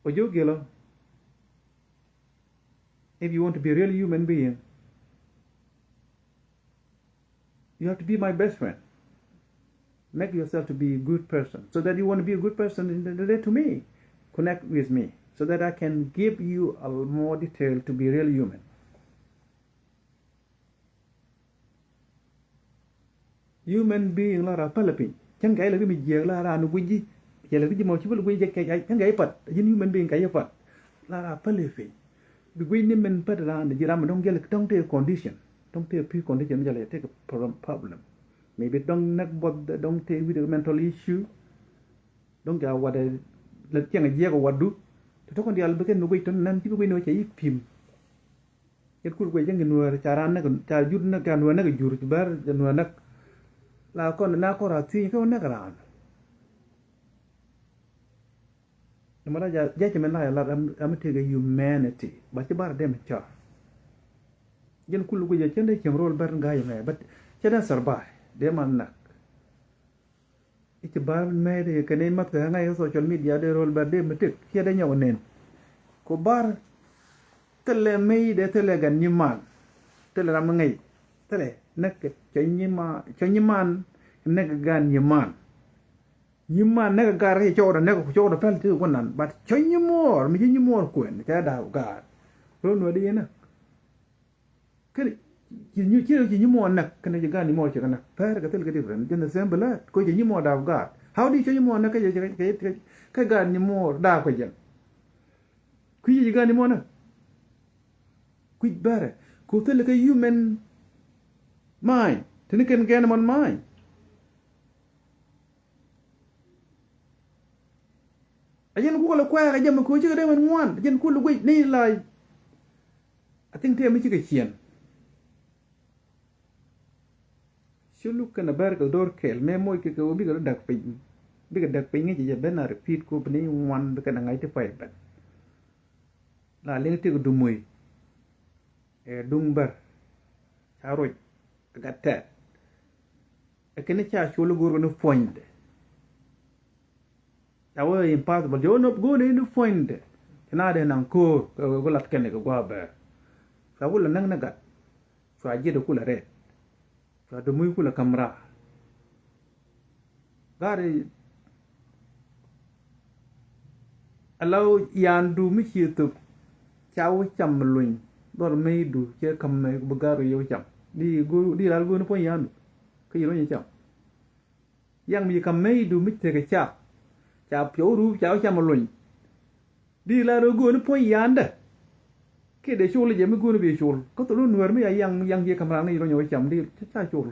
Ojo gilɔ. If you want to be a real human being, you have to be my best friend. Make yourself to be a good person. So that you want to be a good person, relate to me. Connect with me so that I can give you a more detail to be a real human. Human being la ra päl piny. Cäŋ kɛ ilɛ ri mi jiɛk la ra ni guic ji̱. Cɛ lɛ ri ji̱ mɔ ci bä lɛ guic jɛ kɛ cäŋ kɛ ipat. Ji̱n human being kɛ ipat. La ra päl piny. Bi guic ni min pät ran ji̱ ram dɔ̱ŋ jɛ lɛ dɔ̱ŋ tëë condition. Dɔ̱ŋ tëë pre condition jɛ lɛ tëë problem. Maybe dɔ̱ŋ näk buɔth dɔ̱ŋ tëë with mental issue. Dɔ̱ŋ kɛ a wat lɛ cäŋ jiɛk a watdu. Tɛ tɔkɔn diaal bi kɛn mi guic tɔn nɛn ci bi guic ni wä cɛ i̱ pi̱m. Yet kul guic cä ŋi̱n wär ca raan näk ca jur näk ca nuäär näk jur ci bär ca nuäär näk. La kɔn na kɔn ra thiec kä wä näk raan. Nɛ mɛ la ja ja cɛ mɛ la ya lat am am tëkɛ humanity ba ci bar dem cɔr. Jɛn kul guic cä cä dee cɛm rol bär ŋa̱c mɛ but cä dee survive dee man näk. I̱ ci bar mɛɛt i̱ kɛn i̱ math kɛ ŋa̱c kɛ social media dee rol bɛr dee mi tëk ciɛ dee nyɔk nɛn. Ku bar thilɛ mɛy dee thilɛ gan nyiman. Thilɛ ram mi ŋäc thilɛ näk kɛ cɔ nyiman cɔ nyiman. Näk gan nyiman. Nyiman näk gar i̱ cɔwdɛ näk ku cɔwdɛ pɛl ti ku nan but cɔ nyimuɔɔr mi ci nyimuɔɔr kuɛn cɛ da̱a̱k gaar. Rol nuɛ di inä. Kɛn ci nyu ci ci nyimuɔɔr näk kɛn ci gan nyimuɔɔr ci kɛ näk pɛr kɛ thil kɛ different jɛn the same blood ko ci nyimuɔɔr daap gaat. How do you ci nyimuɔɔr näk kɛ kɛ kɛ kɛ gan nyimuɔɔr daap kɛ jɛn? Kui̱ ci gan nyimuɔɔr näk. Kui̱ bɛrɛ ko thil kɛ human mind tini kɛn kɛ animal mind. A jɛn kukɛ lɛ kuɛɛk a jɛn mi ko̱ cikɛ dee mɛn ŋuan a jɛn kul guic ni la. A think tëë mi cikɛ ciɛn. Ci luk kɛn a bɛr kɛ dho̱r kɛɛl mɛ moc kɛ kɛ wä bikɛ rɔ dak piny. Bikɛ dak piny ŋi̱c jɛ ben a repeat ko bi ni ŋuan bikɛ na ŋa̱c ti pay ben. La liŋ ti kɛ dumuy. Ɛ duŋ bär ca roc gat tɛt. Ɛ kɛn ca col i̱ go̱o̱r kɛn i̱ puɔ̱nydɛ. Ca wee impossible jɛ wä nop go̱o̱r ni i̱ puɔ̱nydɛ. Ci na dee naŋ ko̱o̱r kɛ wee ku lat kɛn kɛ gua̱a̱ bɛɛr. Ca wä la näk ni gat. Cua jiɛt ɛ kulɛ rɛt. Cua dumuy kulɛ ka̱m raar. Gari ala yandu mi cie thop ca wä cam luny dhɔr meydu cɛ ka̱m mɛ bi gari yɛ wä cam. Di go̱o̱r di ral go̱o̱r ni puɔ̱ny yandu kä yi luny cam. Yaŋ mi ci ka̱m meydu mi tekɛ cak ca piɔw rup ca wä cam luny. Di la rɔ go̱o̱ni puɔ̱ny yandɛ. Kiɛ dee col jɛ mi go̱o̱ni bi col kä thol nuɛr mi ya yaŋ yaŋ jiɛ ka̱m ran ni rɔ nyɔk cam di ca col.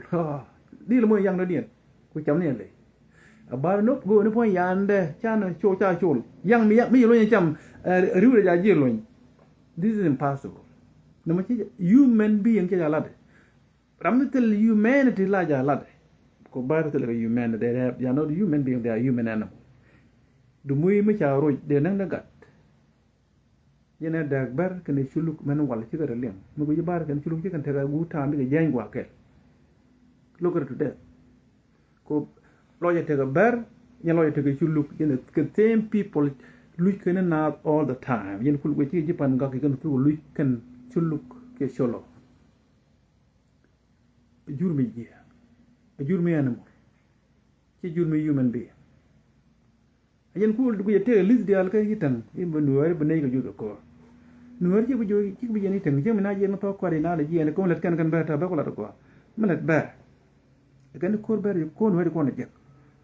Di la muɔ̱ny yaŋ dɔ̱diɛn ku cam ni lɛ. A bar nop go̱o̱ni puɔ̱ny yandɛ ca na col ca col yaŋ mi yaŋ mi ci luny cam. Riwdɛ ja jiɛ luny. This is impossible. Nɛ mɔ ci human being ci ca latdɛ. Ram mi thil humanity la ja lat. Ko bar thil kɛ humanity, they are not human being, they are human animal. Dumuy mi ca roc dee näŋ ni gat. Yɛn ɛ dääk bär kɛn culuk mɛn wal cikɛ rɛ liɛŋ mi guic bar kɛn culuk cikɛ tekɛ guut ta̱a̱m bikɛ jiɛny gua̱a̱ kɛl. Look at today. Ko lɔcɛ tekɛ bär yɛn lɔcɛ tekɛ culuk yɛn kɛ same people. Luc kɛn naath all the time yɛn kul guic cikɛ ji̱ pan gak kɛn thuk luc kɛn culuk kɛ colo. Jur mi jiɛ. Jur mi animal. Ci jur mi human being. Ɛ jɛn ku guic ɛ tëë li̱th diaal kä i̱ täŋ i̱ bi nuääri bi nɛy kɛ juth kɛ ko̱r. Nuääri ci bi juth ci bi jɛn i̱ täŋ ci mi na jiɛn thɔk kuat i̱ na lɛ jiɛn kɛ mi lät kɛn kɛn bɛr tɛ bɛ ku lat kua mi lät bɛr. Ɛ kɛn ko̱r bɛr ko̱r nuääri kɔn ɛ jek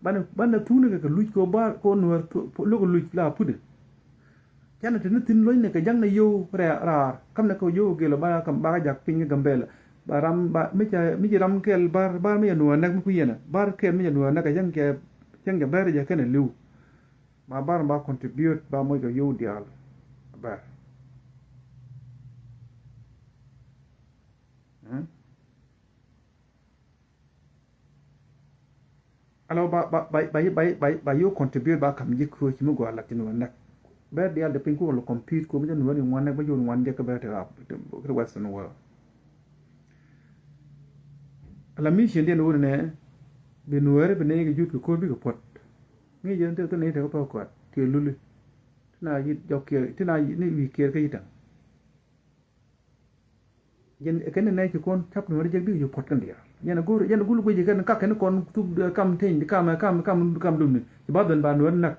banɛ banɛ thukni kɛ kɛ luc kɛ bar kɛ nuäär lo̱k kɛ luc la put i̱. Canɛ te ni thi̱n luɔ̱cnɛ kɛ ja̱ŋnɛ yio̱w raar. Ka̱mnɛ kɛ yio̱w gel ba ka̱m ba kä jak piny kä Gambɛla. Ba ram ba mi ca mi ci ram kɛl bar bar mi ca nuɔ̱ɔ̱r nɛk mi kui̱ yɛnɛ bar kɛl mi ca nuɔ̱ɔ̱r nɛk kɛ cäŋ kɛ cäŋ kɛ bɛr jɛ kɛnɛ li̱w. Ba bar ba contribute ba moc kɛ yio̱w diaal bɛr. Alo ba ba ba ba ba ba ba yo contribute ba kam ji̱ kuro ci mi gua la tin wa nak. Ber dial de pin ku lo compete ku mi jan wa ni wan nak ba yo wan je ka ber te rap te western world. Ala mission den wuri ne bi nuere bi ne ga jut ko bi ko pot. Ngi jen te to ne te ko pot ko ti luli. Tina yi jok ke tina yi ni wi ke ke yitan. Jɛn kɛn ni nɛy ci kɔn cap ni wä ri jek di ju puɔt kɛn diaal. Jɛn a go̱r jɛn a gul guic kɛn kak kɛn kɔn thuk kam teny di kam kam kam kam dum ni ci ba dhɔn ba nuɔr nak.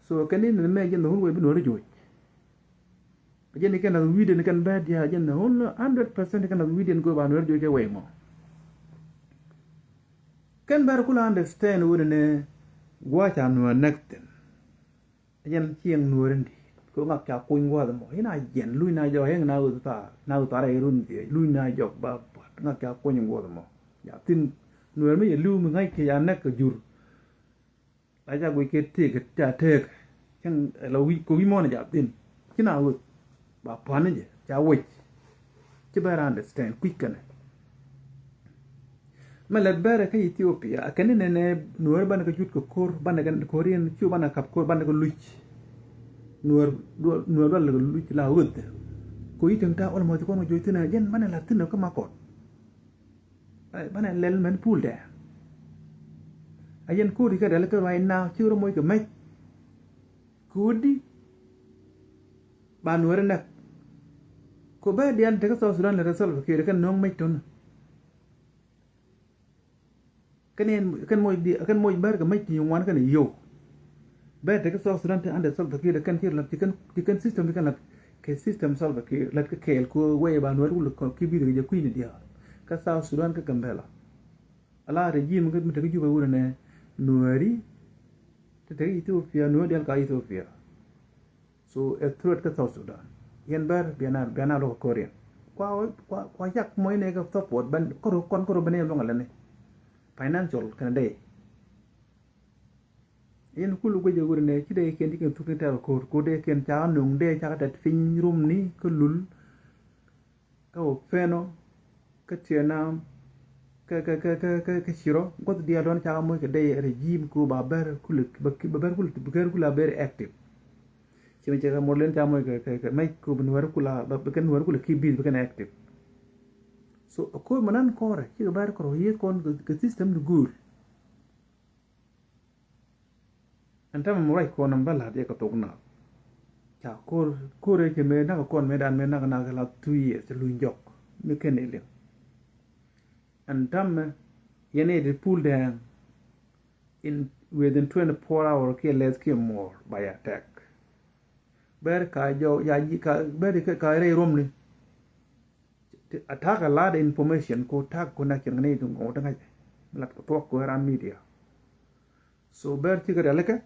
So kɛn ni ni mɛ jɛn dhɔn wä bi nuɔr joc. Jɛn ni kɛn a widen kɛn bɛ diaal jɛn a whole hundred percent kɛn a widen go̱ ba nuɔr joc kɛ wɛy mɔ. Kɛn bɛr kula understand wä ni ni guaca nuɔr nak thin. Yɛn cieŋ nuɔ̱ɔ̱ri ni kɛ ŋak ca kuny gua̱th mɔ. Yɛn a jiɛn luny na jɔk yɛn na ɣöth thaar na ɣöth thaar a yɛ run thiec luny na jɔk ba pua̱t ŋak ca kuny gua̱th mɔ. Ja thin nuɔ̱ɔ̱r mi yɛ li̱w mi ŋa̱c kɛ ja nɛk kɛ jur. La ca guic kɛ tëëk ca tëëk cieŋ la wi̱c kɛ wi̱c mɔn a ja thin ci na ɣöth. Ba pua̱n ni jɛ ca wec. Ci bɛ raan understand kui̱c kɛnɛ. Mɛ lɛt bɛrɛ kä Ethiopia a kɛn ni nɛnɛ nuɔ̱ɔ̱ri banɛ kɛ jut kɛ ko̱r banɛ kɛ ko̱r yɛn cu banɛ kap ko̱r banɛ kɛ luc. Nuɔ̱ɔ̱r dual nuɔ̱ɔ̱r dual kɛ luc la ɣöth. Ko i̱ tiŋ ta almost kɔn kɛ joc thinɛ jɛn banɛ la thinɛ kä ma kɔt. Banɛ lɛl mɛn pul dɛ. A yɛn ko̱r i̱ kɛ dɛl kɛ ruac na ci rɔ moc kɛ mɛc. Kudi ba nuɔri nɛk. Ko bɛ dial tekä South Sudan lɛ result kɛ kɛn no̱o̱ŋ mec tun. Kɛn yɛn kɛn moc di kɛn moc bɛr kɛ mec ti ŋuan kɛn yow. Bɛ tekä South Sudan ti under Salva Kiir kɛn ci lat ci kɛn system ti kɛn lat kɛ system Salva Kiir lat kɛ kɛɛl ko wɛy ba nuɔri wul kɔ ki bith kɛ jɛ kui̱ni diaal. Kä South Sudan kä Gambela. Ala regime kä mi tekä Juba wurɛ nɛ nuɔri. Ti tekä Ethiopia nuɔri dial ka Ethiopia. So ɛ threat kä South Sudan. Yɛn bɛr biana biana lɔk korean. Kua kua kua yak mɔy ne kä support ban koro kɔn koro bene luŋ alani. Financial kɛn dee. Yɛn kulu guic a wuri ne ci dee ken ci ken thuk ni tɛr kor kor dee ken ca nuŋ dee ca tet piny rum ni kä lul. Kä wä pɛnɔ kä tiɛɛnam kä kä kä kä kä kä cirɔ guɔth diaal dɔn ca moc kɛ dee regime ku ba ber kul ba ber kul ba ber kul a ber active. Ci mi cɛ kɛ mor len ca moc kɛ kɛ kɛ mec ku bi nuɛr kul a ba kɛ nuɛr kul a ki bis bi kɛn active. So a kor manan kɔrɛ ci kɛ ber kɔrɔ yet kɔn kɛ system ni guur. Ɛn täämɛ mi ruac kɔn ɛn bä la̱t yɛ kɛ thok nath. Ca ko̱r ko̱r ëë cɛ mëë nakä kɔn mëë dan mëë nakä nakä la two years cɛ luny jɔk mi ken iliŋ. Ɛn täämɛ yɛn i̱ di pul dɛɛŋ in within twenty four hour kiɛ less kiɛ more by attack. Ber ka jɔw ya ji ka ber ka rɛy romni. Attack a lot information ko attack connection ni ti ŋo̱o̱ ti ŋa̱c. Lat ko thuɔk ko ran media. So ber cikɛ rialikä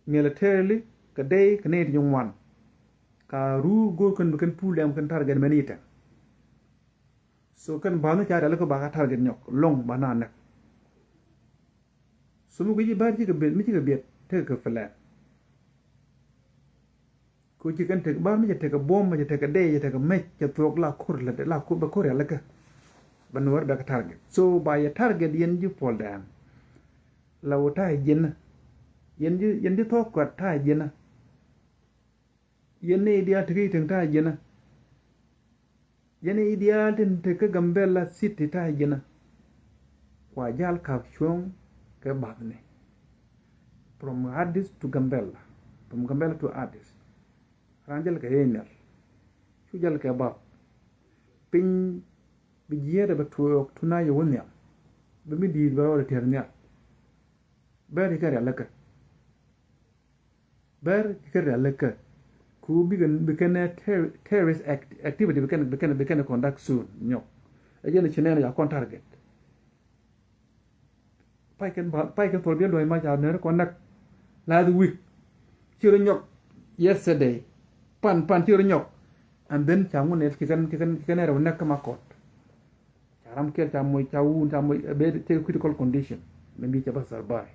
militarily kɛ dey kɛ ni ti ŋuan. Ka ruu go̱o̱r kɛn bi kɛn pull dem kɛn target mɛn itɛn. So kɛn ba̱a̱n ca rialikä ba ka target nyɔk lɔŋ ba na nɛk. So mi guici bär cikɛ biɛt mi cikɛ biɛt tekɛ kɛ plan. Ko ci kɛn tek bär mi cɛ tekɛ buɔ̱m mi cɛ tekɛ dey cɛ tekɛ mec cɛ thuɔk la kur lɛ la kur bɛ kur yalikä. Bɛ nuɔr bɛ kɛ target so ba yɛ target yɛn ji̱ puɔl dɛɛn. La wä ta̱a̱ ji̱n yɛn ji̱ yɛn ji̱ thuɔk kɔt ta̱a̱ ji̱n. Yɛn ni diaal ti ri teŋ ta̱a̱ ji̱n. Yɛn i̱ diaal tin te kä Gambella City ta̱a̱ ji̱nä. Kua jal kap cuɔ̱ŋ kɛ bathni. From Addis to Gambella. From Gambella to Addis. Ran jal kɛ Enial. Cu jal kɛ bath. Piny bi jiɛɛt ɛ bɛ tuɔɔk tuna yɛ wä nhiam. Bi mi di̱i̱t bɛ rɔɔdɛ tiɛɛr nhial. Bɛɛr i̱ kɛ rialikä. Bär kɛ rial lɛ kä ku bikɛ bikɛ nɛ terrorist activity bikɛ bikɛ bikɛ conduct soon nyɔk. Ɛ jɛn ci nɛn ya kɔn target. Pay kɛn pay kɛn thol biɛ luɔ̱c ma ca nɛr kɔn näk last week. Ci rɔ nyɔk yesterday. Pan pan ci rɔ nyɔk. And then ca ŋun nɛ ci kɛn ci kɛn ci kɛn nɛr wä näk kä ma kɔt. Ca ram kɛl ca moc ca wun ca moc a bɛ tɛ critical condition. Mɛ bi ca ba survive.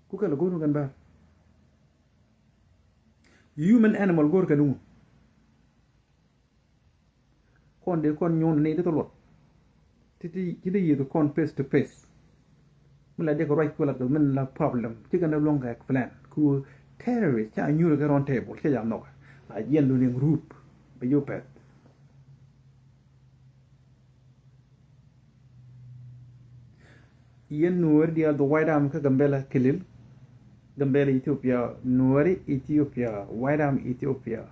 Ku kɛl go̱o̱r kɛn bär. Human animal go̱o̱r kɛn wun. Kɔn dee kɔn nyuɔn ni ti thɔ luɔt. Ti ti ti yieth kɔn face to face. Mi la dee kɛ ruac kuɛ la kɛ min la problem ci kɛn luɔŋ kɛ plan ku terrorist ca nyuur kɛ round table ca jam nhɔk. La jiɛn lu ni group bɛ jiw pɛth. Yɛn nuɔɔri diaal the White Army kä Gambela kilil. Gambela Ethiopia nuɔɔri Ethiopia White Army Ethiopia.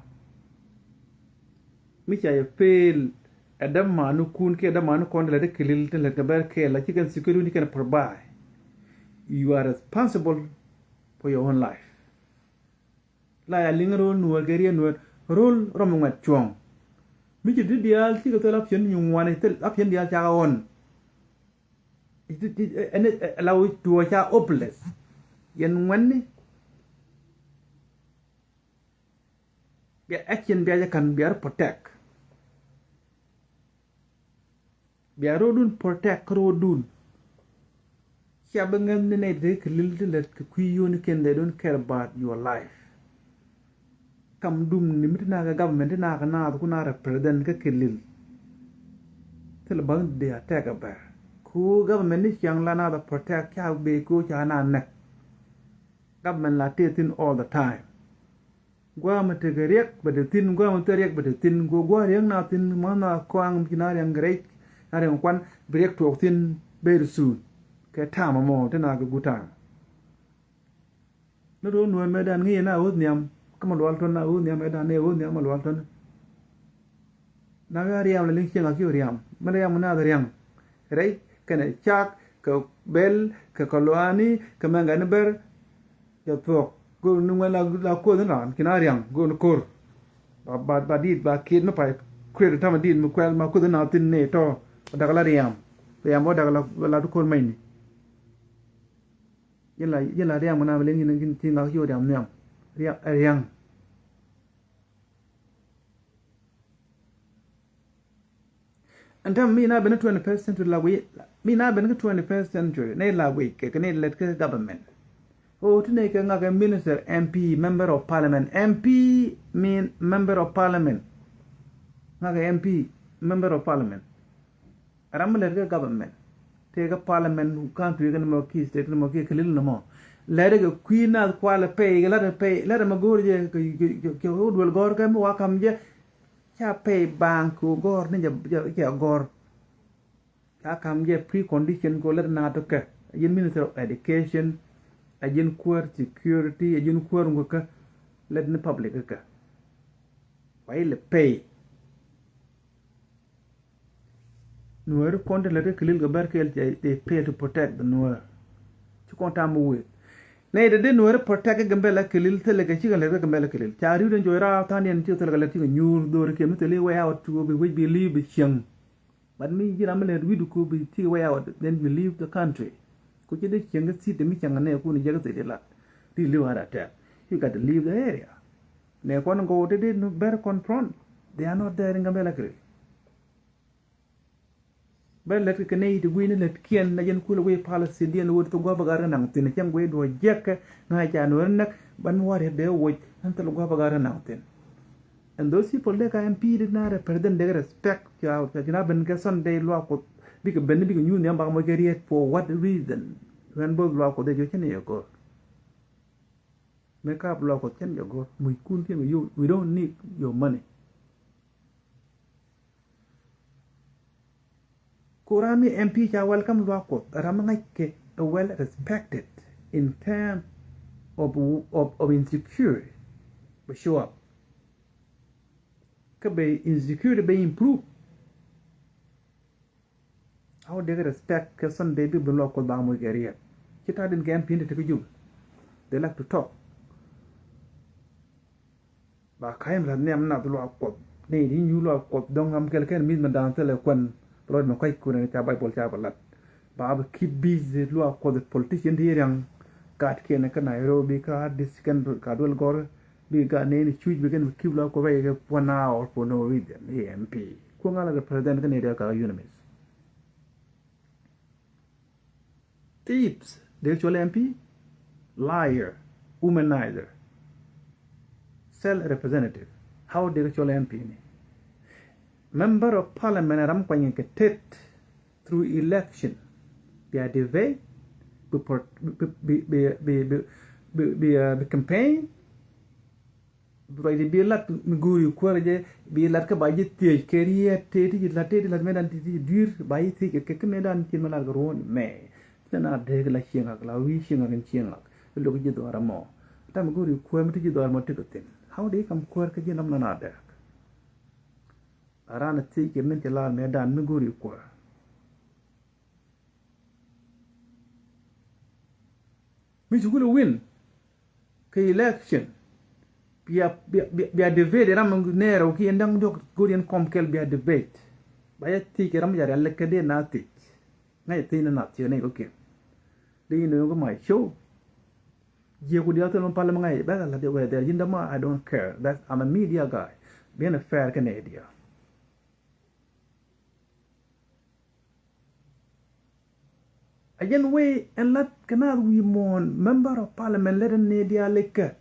Mi ca yɛ fail ɛ dämanikun kiɛ dämanikɔn ti lät i̱ kilil ti lät kɛ bɛr kɛɛl la ci kɛn security ni kɛn provide. You are responsible for your own life. La ya liŋ ro̱l nuɔɔr kɛ riet nuɔɔr ro̱l rɔm ŋuɛt cuɔ̱ŋ. Mi ci ti diaal cikɛ thil apiɛn nyuŋ ŋuani thil apiɛn diaal cakɛ ɣɔn. Ɛn la wä tuɔɔk ca hopeless. Yɛn ŋuɛni bia action bia jɛ ka̱n bia rɔ protect. Bia ro̱o̱dun protect kä ro̱o̱dun. Cia bi ŋäth ni nɛy ti kɛ lil ti lät kɛ kui̱ yio̱o̱ni ken they don't care about your life. Kam dum ni mi ti nakä government ti nakä naath ku na represent kä kɛ lil. Thil ba̱ŋ di attack a bɛr ku government ni ciaŋ la naath a protect ca bee ko ca na näk. Government la tëë thin all the time. Gua̱a̱mɛ tekɛ riɛk bɛ te thi̱n gua̱a̱mɛ thil riɛk bɛ te thi̱n gua̱a̱ gua̱a̱ riɛk na thi̱n mua̱th na kɔaŋ ci na riɛŋ rɛc na riɛŋ kuan bi riɛk tuɔɔk thi̱n very soon. Kɛ ta̱a̱m ɛmɔ ti na kɛ guut ta̱a̱m. Ni ro̱o̱ nuɔ̱ɔ̱n mɛ dan ŋi̱i̱ na ɣöth nhiam kä ma lual tɔn na ɣöth nhiam mɛ dan ni ɣöth nhiam ma lual tɔn. Na ɣä riam la liŋ cieŋ a kiu riam mi riam na riam. Rɛy kɛnɛ cak kɛ bɛl kɛ kɛ luani kɛ mɛŋ gani bɛr. Jɛ thuɔk go̱o̱r ni ŋuɛn la koth ni ran kina riam go̱o̱r ni ko̱r. Ba ba ba dit ba kiet mi pay kuet tamɛ dit mi kuɛl ma koth ni na thin ni tɔ. Dak la riam riam bä dak la la du ko̱r mɛny ni. Jɛ la jɛ la riam ŋuɛn na liŋ ni ci ŋak ci riam niam riam riam. Ɛn tɛm mi na ben kä twenty first century la wi̱i̱ mi na ben kä twenty first century nɛ la wi̱i̱ kɛ kɛ nɛ lɛt kä government. O ti nɛ kɛ ŋakɛ minister, M P, member of parliament, M P mean member of parliament. Ŋakɛ M P, member of parliament. Ram mi lɛt kä government tëë kä parliament country kɛn mɔ ki state kɛn mɔ ki kɛ lil ni mɔ. Lɛt kɛ kui̱ nath kualɛ pay kɛ lat pay lat mɛ go̱o̱r jɛ kɛ kɛ kɛ duel gɔ̱r kɛ mi wa kam jɛ. Ca pay bank kɛ gɔ̱r ni jɛ jɛ gɔ̱r. Ca kam jɛ precondition kɛ lät na tɔkɛ a jin minister of education a jin kuäär security a jin kuäär ŋukä lät ni public kä. Wa ilɛ pay. Nuääri kɔn ti lät kä kilil kɛ bär kɛɛl they fail to protect the Nuäär. Ci kɔn tam mi wëë nɛy te dee Nuääri protect kä Gambela kilil thilɛ kɛ cikɛ lät kä Gambela kilil ca ri̱w den juɔc raar tha̱a̱ŋ diɛn cikɛ thilɛ kɛ lät cikɛ nyuur dho̱ri kiɛ mi thil i̱ way out cuɔ bi wec bi li̱i̱ bi cieŋ. But mi ji̱ ram mi lät wi̱cdu ku bi cikɛ way out then you leave the country. Ku ci dee cieŋ kä city mi cieŋ nɛ kun jek thil ilat. Di li̱w heart attack. You got to leave the area. Nɛ kɔn gɔw te dee very confront. They are not there in Gambela kilil. Bɛ lät kɛ nɛy ti gui̱ni lät kiɛn na jɛn kulɛ gui̱ policy diɛn wä ti gua̱ bä gat kɛ naŋ thi̱n cɛn gui̱ duɔ jiɛkɛ ŋa̱ ca nuɔ̱ɔ̱ri näk ban wa̱r yɛ dee woc ɛn thil gua̱ bä gat kɛ naŋ thi̱n. And those people dee ka M P dee na represent dee respect ca ca ci na ben kɛ Sunday luaak Kuɔth bikɛ ben bikɛ nyuuth nhiam bak moc kɛ riet for what reason? When both luaak Kuɔth dee jiɔ cɛn yɛ go̱r. Mëë ka̱a̱p luaak Kuɔth cɛn yɛ go̱r muc kun kiɛn kɛ yo̱o̱ we don't need your money. Ku ram mi M P ca welcome luaak Kuɔth ram mi ŋa̱ckɛ ɛ well respected in term of, of, of insecurity. Bɛ show up kä bɛ insecurity bɛ improve. How they get respect kɛ Sunday bi ben luaak Kuɔth ba moc kɛ riɛk. Ci ta̱a̱ din kɛ M P ni te kä jum. They like to talk. Ba ka̱m la̱t nhiam nath luaak Kuɔth. Ni di nyu luaak Kuɔth dɔ̱ŋ ram kɛl kɛn mi̱th mi da̱a̱n thilɛ kuɛn. Lɔc mi kɔc kun ca Baibol ca bi lat. Ba bi keep busy luaak Kuɔth politician ti riaŋ. Gat kiɛn kä Nairobi kä Addis kɛn ka duel gɔr. Bi gat ni ni cuc bi kɛn bi keep luaak Kuɔth bɛ kɛ one hour for no reason. A M P. Kuɔŋ ala represent kä ni riaŋ ka UNMISS. Thieves, dee cɔl M P, liar, womanizer, self representative. How dee cɔl M P ni? Member of parliament ram kuany kɛ tet through election. Bia debate, bi, bi, bi campaign, bi lat mi go̱o̱ri kuäärä jɛ, bi lat kä ba ji̱ thiec kɛ riet tëë ti ji̱ lat tëë ti lat mëëdan ti ji̱ dui̱r ba ji̱ thiec kɛ kɛ mëëdan cin mi lat kɛ ruɔ̱n mɛ. Ti na dee kɛ la cieŋ ak la wi̱i̱ cieŋ ak in cieŋ ak. Lo̱k ji̱ dhɔaar mɔ. Tam mi go̱o̱ri kuäär mi ti ji̱ dhɔaar mɔ ti kɛ thi̱n. How dee kam kuäär kä ji̱ nam na na dee. A raan thiec kɛ min ci lar mëëdan mi go̱o̱ri kuäär. Mi cukul win kɛ election. Bia, bia, bia, bia debate ram nɛɛrɛ wä ki yɛn da̱ŋ diɔk go̱o̱r yɛn kɔm kɛl bia debate. Ba yɛ thiec kɛ ram ja rial lɛ kɛ dee na thiec. Ŋa̱c thiec ni na thiec ni kɔ kiɛn. Dee yɛn dee yɔk ma show. Jiɛ ku diaal thil mi pal mi ŋa̱c bɛk a la̱t wɛ dhɛr ji̱n däma, I don't care. That I'm a media guy. Biɛn a fair kɛ nɛ diaal. A jɛn wee ɛn lat kɛ naath wi̱i̱ muɔ̱ɔ̱n member of parliament lät ɛn ni diaal ikä.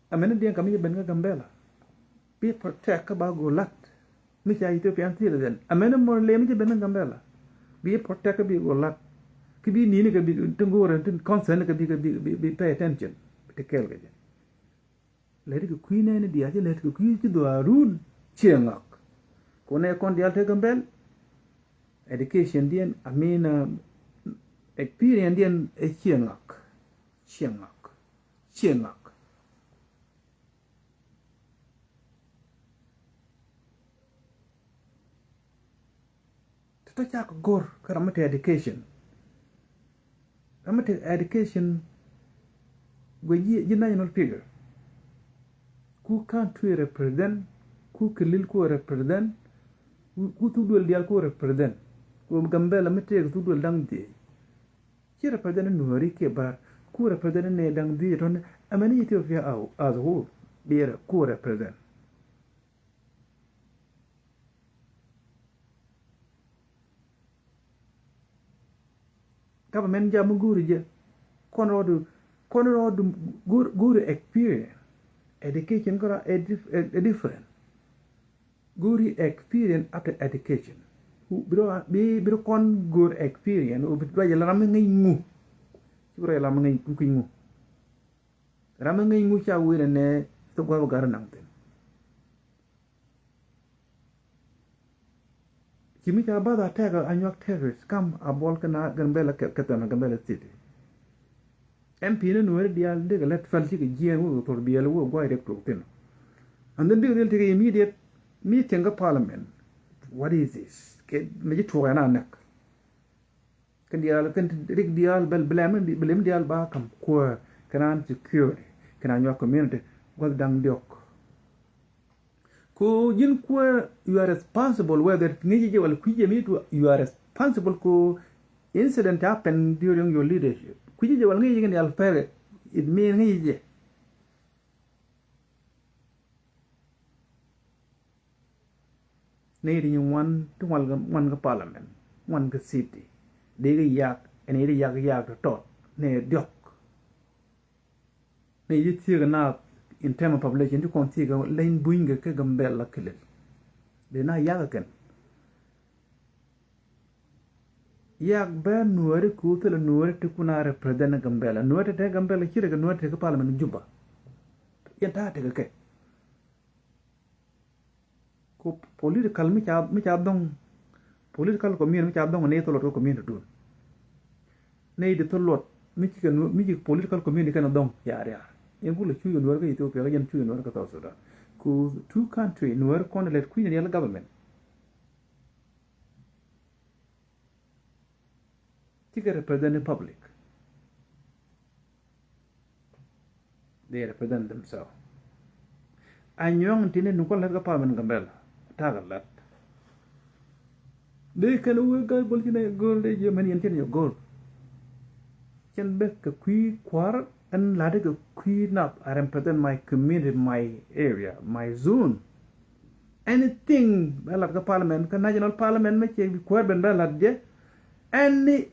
Ɛmɛn ni diɛn kam i̱ ben kä Gambela. Bi protect kä ba go̱o̱r lat. Mi ca Ethiopian citizen. Ɛmɛn ni muɔ̱ɔ̱n lem i̱ ci ben kä Gambela. Bi protect kä bi go̱o̱r lat. Ki bi ni̱ni kɛ bi tin go̱o̱r ɛn tin concern kɛ bi kɛ bi, bi, bi pay attention. Bi ti kɛɛl kɛ jɛ. Lɛt kɛ kui̱ nɛɛni diaal ci lɛt kɛ kui̱ ci dhɔaarun ciɛ ŋak. Kun ɛ kɔn diaal te Gambel. Education diɛn, I mean, uh, experience diɛn ɛ ciɛ ŋak. Ciɛ ŋak. Ciɛ ŋak. Ti tɔ cak go̱r kä ram mi te education. Ram mi te education guɛ ji̱, ji̱ national figure. Ku country represent, ku kilil ku represent, ku, ku thuk duel dial ku represent. Ku Gambela mi tëëk thuk duel da̱ŋ dhiec. Ci represent Nuɔri kiɛ Bar, ku represent ni da̱ŋ dhiec tɔn, ɛmɛn Ethiopia as a whole, bi rɛ ku represent. Government jam mi go̱o̱ri jɛ. Kɔn rɔɔdu, kɔn rɔɔdu go̱o̱ri, go̱o̱ri experience. Education kɔn rɔ ɛ dif-, ɛ, ɛ different. Go̱o̱ri experience after education. Bi rɔ, bi, bi rɔ kɔn go̱o̱ri experience, bi rɔ jɛ la ram mi ŋäc ŋu. Bi rɔ jɛ la ram mi ŋäc ŋu. Ram mi ŋäc ŋu ca wee nɛ nɛ thok gua̱th bä gar naŋ thin. Ci mi ca bath a tɛk a nyuak terrorist kam a buɔl kɛ na Gambela kɛ, kɛ thɛn Gambela city. M P ni Nuɛri diaal dee kɛ lät fɛl cikɛ jiɛɛn wä kɛ thor biɛl wä guay riɛk tuɔk thin. And then dee kɛ riɛl tekɛ immediate meeting kä parliament. What is this? Kɛ mi ci tuɔk ɛn a näk. Kɛn diaal, kɛn rik diaal, bɛl, bɛl, bɛl diaal ba kam kuäär, kɛn an security, kɛn an your community, gua̱th da̱ŋ diɔk. Ku ji̱n kuäär, you are responsible whether ŋi̱ci jɛ wala kui̱ jɛ mi tu, you are responsible ku incident happen during your leadership. Kui̱ jɛ wala ŋi̱ci jɛ kɛn diaal pɛrɛ, it mean ŋi̱ci jɛ. Nɛy ti nyin ŋuan ti ŋuan kä, ŋuan kä parliament, ŋuan kä city. Dee kɛ yak, ɛn iti yak, yak tɔt, nɛy diɔk. Nɛy ti thiek kɛ naath in term of population, ti kɔn thiek kɛ leny buny kɛ, kɛ Gambela kilel. Dee na yak kɛn. Yak bɛ Nuɛri ku thilɛ Nuɛri ti kun a represent Gambela. Nuɛri ti te Gambela ci rɛ kɛ Nuɛri ti kɛ parliament Juba. Yɛn ta̱a̱ tekɛ kɛ. Ku political mi ca, mi ca dhɔŋ, political community mi ca dhɔŋ ni thilot kä community dun. Ni di thilot mi ci kɛ Nuɛ-, mi ci political community kɛn dhɔŋ yar yar. Yɛn kulɛ cuc kɛ Nuɛri kä Ethiopia, kä yɛn cuc kɛ Nuɛri kä South Sudan. Ku two country, Nuɛri kɔn lɛt kui̱ ni yɛl government. Cikɛ represent public. They represent themselves. Anyuaŋ tini ni kual lät kä parliament Gambela. Takɛ lät. Dee kɛn wee gat bol ci nɛ go̱o̱l dee jiɛ mɛn yɛn cɛn yɛ go̱o̱l. Cɛn bek kɛ kui̱ kua̱r ɛn lat kɛ kui̱ nap. I represent my community, my area, my zone. Anything bɛ lat kä parliament, kä national parliament mɛ cɛ kuäär ben bɛ lat jɛ. Any,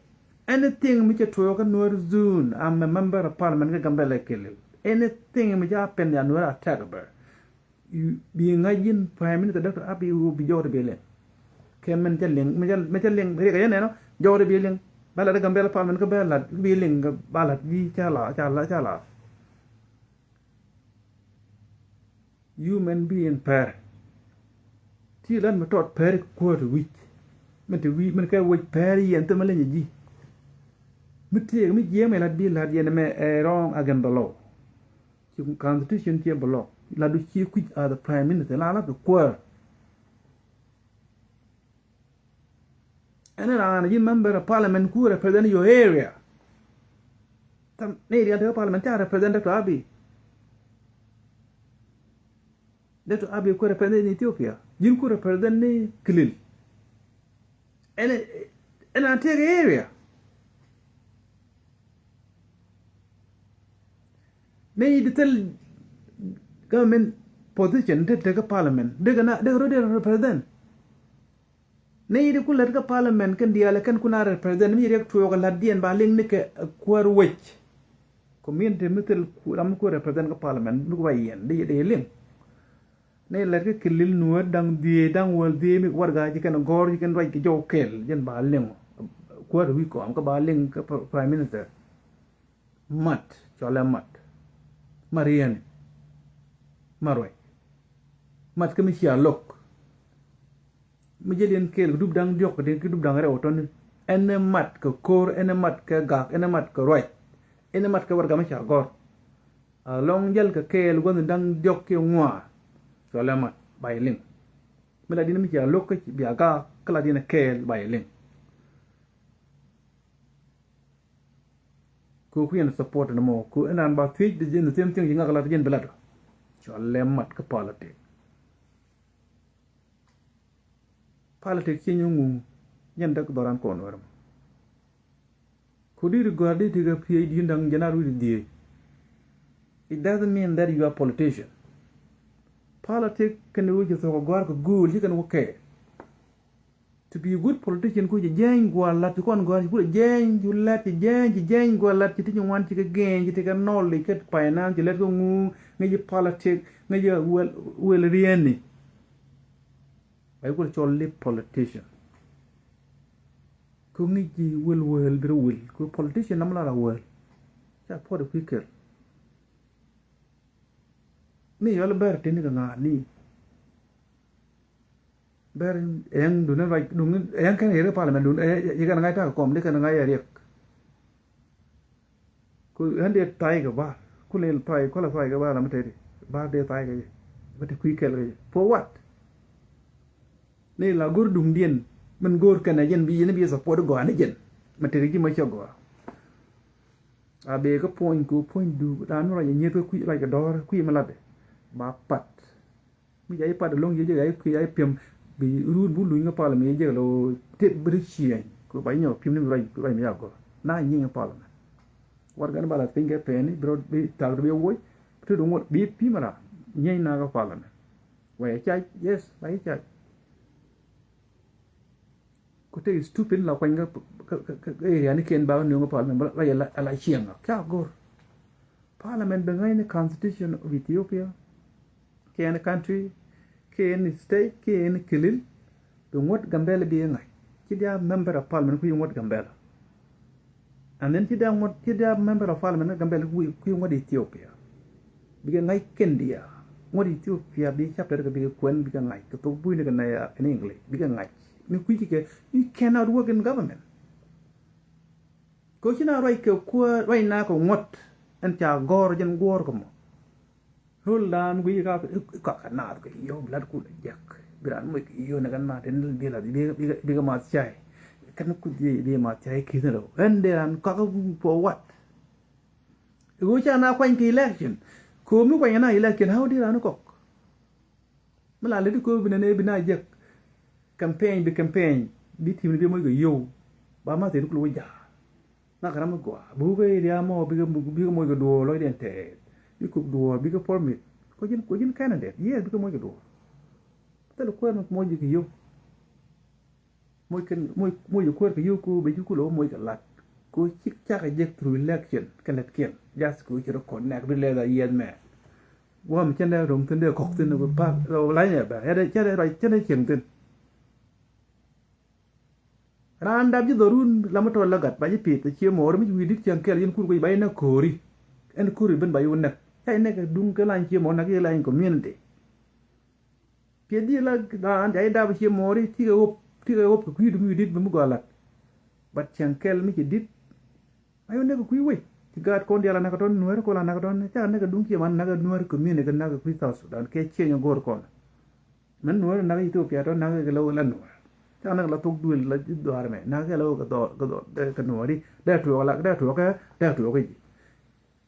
anything mi cɛ tuɔɔk kä Nuer zone, I'm a member of parliament kä Gambela Kilil. Anything mi cɛ happen ya Nuer attack bɛ. Bi ŋa̱c yin Prime Minister Doctor Abiy wu bi jɔwdɛ bi liŋ. Kɛ mɛn cɛ liŋ, mɛ cɛ, mɛ cɛ liŋ, riɛk yɛn ɛnɔ, jɔwdɛ bi liŋ. Bɛ lat kä Gambela parliament kä bɛ lat, bi liŋ, ba lat, bi ca la, ca la, ca la. Human being pɛr. Ti lan mi tɔt pɛr kuɔt wi̱c. Min ti wi̱c, min kɛ wi̱c pɛr yɛn thimɛ leny ji̱. Mi tiek mi jiɛm ɛ lat bi lat yɛn mɛ ɛ wrong against the law. Ci constitution ci block. Lat du ci kui̱c as the prime minister. La lat kɛ kuäär. Ɛn raan ji̱ member of parliament ku represent your area. Tam ni area te parliament ca represent Doctor Abiy. Doctor Abiy ku represent ni Ethiopia. Ji̱n ku represent ni Kilil. Ɛn, ɛn a take area. Ni di thil government position te te kä parliament. Dek na, dek rɔ dek represent. Ni yit ku lät kä parliament kɛn diaal kɛn ku na represent mi riɛk tuɔɔk lat diɛn ba liŋ ni kɛ kuäär wec. Community mi thil ram mi ku represent kä parliament mi ku ba yɛn di di liŋ. Ni lät kä Kilil Nuäär da̱ŋ dhieec da̱ŋ wäl dhieec mi warɛga ci kɛn gɔ̱r ci kɛn ruac kɛ jɔw kɛl jɛn ba liŋ. Kuäär wi̱i̱ kɔam kä ba liŋ kä prime minister. Mat cɔlɛ mat. Mat riɛni. Mat ruac. Mat kä mi cia lo̱k. Mi jɛ liɛn kɛɛl kɛ dup da̱ŋ diɔ̱k kɛ dup da̱ŋ rɛw tɔni. Ɛn ɛ mat kɛ ko̱r, ɛn ɛ mat kɛ gak, ɛn ɛ mat kɛ ruac. Ɛn ɛ mat kɛ warɛga mi ca gɔ̱r. Alɔŋ jäl kɛ kɛɛl gua̱n da̱ŋ diɔ̱k kiɛ ŋuan. Cɔlɛ mat ba yɛ liŋ. Mi la diɛn mi cia lo̱k kä bia gak kä la diɛn kɛɛl ba yɛ liŋ. Ku ku yɛn support ni mɔ ku ɛn an ba thiec di jɛn the same thing ci ŋak lat jɛn bi lat. Cɔl lɛ mat kä politic. Politic ci nyuŋ ŋu jɛn däk dhɔran kɔn wɛr mɔ. Ku di ri gɔr di ti kɛ PhD daŋ jɛn a ruic di dhiec. It doesn't mean that you are politician. Politic kɛn di wä ci thok a gɔr kɛ go̱o̱l ci kɛn wä kɛ. To be a good politician ku ci jeny gualat ci kɔn gualat ci ku ci jeny cu lat ci jeny ci jeny gualat ci ti ci ŋuan ci kɛ geny ci ti kɛ knowledge kɛ finance ci lat kɛ ŋu ŋa ci politic ŋa ci wel wel rieni. Ba ci ku cɔl li politician. Ku ŋa ci wel wel bi rɛ wel ku politician nam la ra wel. Ca puɔt ku kel. Ni yɔl ber tini kɛ ŋa ni. Ber ɛŋ duni ruac duni ɛŋ kɛn yɛrɛ parliament duni yɛ kɛn ŋa̱c tak kɔm di kɛn ŋa̱c yɛ riɛk. Ku ɛn dee thay kɛ bar ku lel thay ku la thay kɛ bar la mi teti bar dee thay kɛ yɛ bä ti kui̱ kɛl kɛ yɛ for what? Ni la go̱r duŋdiɛn min go̱r kɛn a jɛn bi yɛn bi support gɔaa ni jɛn mi teti ji̱ ma cɛ gɔaa. A bee kä puɔ̱ny ku puɔ̱ny du raan mi ruac a nyieth kä kui̱ ruac kɛ dɔ̱r kui̱ mi latdɛ ba pat. Mi ja̱ i̱ pat ɛlɔ̱ŋ yie jek a i̱ kui̱ a i̱ piɛm bi ruut bu luny kä parliament yie jek lo tep bi ri ciɛny ku ba inyɔ piɛm ni bi ruac bi ruac mi ya gɔr na nyieny kä parliament. Warɛgani ba lath piny kɛ pɛɛni bi rɔ bi thak bi woc ti duŋ wot bi pi̱m ra nyieny na kä parliament. Wa i̱ cac, yes, ba i̱ cac. Ku te stupid la kuany kä area ni ken ba nööŋ kä parliament ba la ala cieŋ a kia gor. Parliament bi ŋa̱c ni constitution of Ethiopia. Ken country, ken state, ken kilil. Bi ŋuɔ̱t Gambela bi ŋa̱c. Ci dia member of parliament ku ŋuɔ̱t Gambela. And then ci dia ŋuɔ̱t, ci dia member of parliament kä Gambela ku ŋuɔ̱t Ethiopia. Bikɛ ŋa̱c kɛn dia. Ŋuɔ̱t Ethiopia bi chapter kɛ bikɛ kuɛn bikɛ ŋa̱c kɛ thok buini kɛ nɛ in English bikɛ ŋa̱c. Mi kui̱ci kɛ, you cannot work in government. Kɛ ci na ruac kɛ kuäär ruac na kɛ ŋuɔ̱t ɛn ca gɔ̱r jɛn guɔ̱r kɛ mɔ. Rol dan guiy ka ka ka naath kɛ yio̱w bi lat kul jek bi ran muc kɛ yio̱w ni kɛ naath tin bi lat bi bi bi ma cay. Kɛn kuc bi bi ma cay ki̱n rɛw ɛn de ran kɔk for what? I̱ ɣöö ca na kuany kɛ election. Ko̱o̱m mi kuany na election how di ran kɔk? Mi la lät i̱ kööb bi nɛn ëë bi na jek. Campaign bi campaign bi ti̱mni bi moc kɛ yio̱w. Ba ma thil kul wä ja̱a̱. Ŋak ram mi gɔaa bi wä kä area mɔ bikɛ bikɛ moc kɛ duɔɔr lɔcdiɛn tɛɛth. Bi kuk duɔɔr bikɛ permit. Kɔ ji̱n kɔ ji̱n candidate, yes, bikɛ moc kɛ duɔɔr. Thil kuɛɛr mi moc kɛ yio̱w. Moc kɛn moc moc kuäär kɛ yio̱w ku ben ci kulɛ wä moc kɛ lat. Ku ci cakɛ jek through election kɛ lätkiɛn. Just ku ci rɔ connect bi lɛth a yiɛth mɛ. Guam cɛn dee ro̱ŋ thin dee kɔk thin bi pak lany ɛ bɛ cɛn dee cɛn dee cieŋ thin. Raan dap ji̱ dhɔrun lamä tɔl la gat ba ji̱ pi̱th ɛ cie mɔɔri mi ci wi̱i̱ di̱t cieŋ kɛl yɛn kur guic ba yɛn ɛ ko̱o̱ri. Ɛn ko̱o̱ri ben ba yɛ wä näk ca yɛ näk ɛ duŋ kɛ lany cie mɔɔri näk yɛ lany community. Piɛth di la raan ca ji̱ dap cie mɔɔri tikɛ ɣop tikɛ ɣop kɛ kui̱du mi wi̱i̱ di̱t bi mi gɔaa lat. But cieŋ kɛl mi ci di̱t. Ayɔ näk kɛ kui̱ wec ci gaat kɔn diaal a näk kɛ tɔn nuääri kɔn a näk kɛ tɔn ca näk kɛ duŋ cie man näk kɛ nuääri community näk kɛ kui̱ South Sudan kɛ cie nyɔ go̱o̱r kɔn. Mɛn nuääri näk Ethiopia tɔn näk kɛ lɛ wä la nuäär. Ca näk la thok duël la dhuaar mɛ näk kɛ lɛ wä kɛ dhɔr kɛ dhɔr kɛ nuääri dee tuɔɔk la dee tuɔɔk kɛ dee tuɔɔk kɛ ji̱.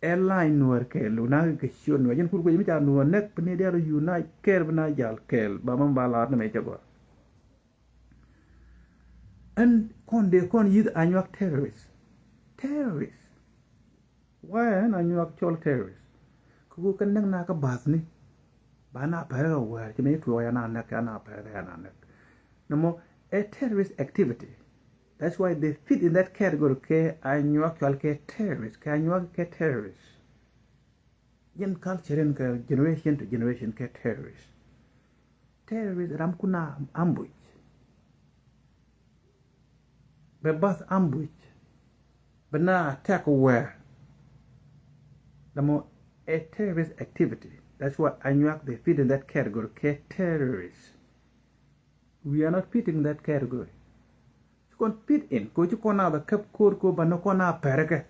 Ɛ lany nuäär kɛɛl wä näk kɛ ciöt nuäär jɛn kur guic mi ca nuäär näk bi ni diaal unite kɛɛl bi na jal kɛɛl ba mɛn ba laat ni mɛ cɛ gɔaa. Ɛn kɔn dee kɔn yi̱th Anyuak terrorist. Terrorist. Why ɛn Anyuak cɔl terrorist? Kɛ ɣöö kɛ näk na kä bathni. Ba na pɛrɛ kɛ wäär ci mɛ tuɔɔk ya na näk ya na pɛrɛ kɛ ya na näk. Nɔmɔ ɛ terrorist activity. That's why they fit in that category kɛ Anyuak cɔal kɛ terrorist kɛ Anyuak kɛ terrorist. Jɛn culture in kɛ generation to generation kɛ terrorist. Terrorist ram kuna ambush. Bɛ bath ambush. Bɛ na attack where. Damo a terrorist activity. That's why Anyuak they fit in that category kɛ terrorist. We are not fitting that category. Ci kɔn fit in ko ci kɔn a bɛ kɛp ko̱r ko ba ni kɔn a pɛrkɛ.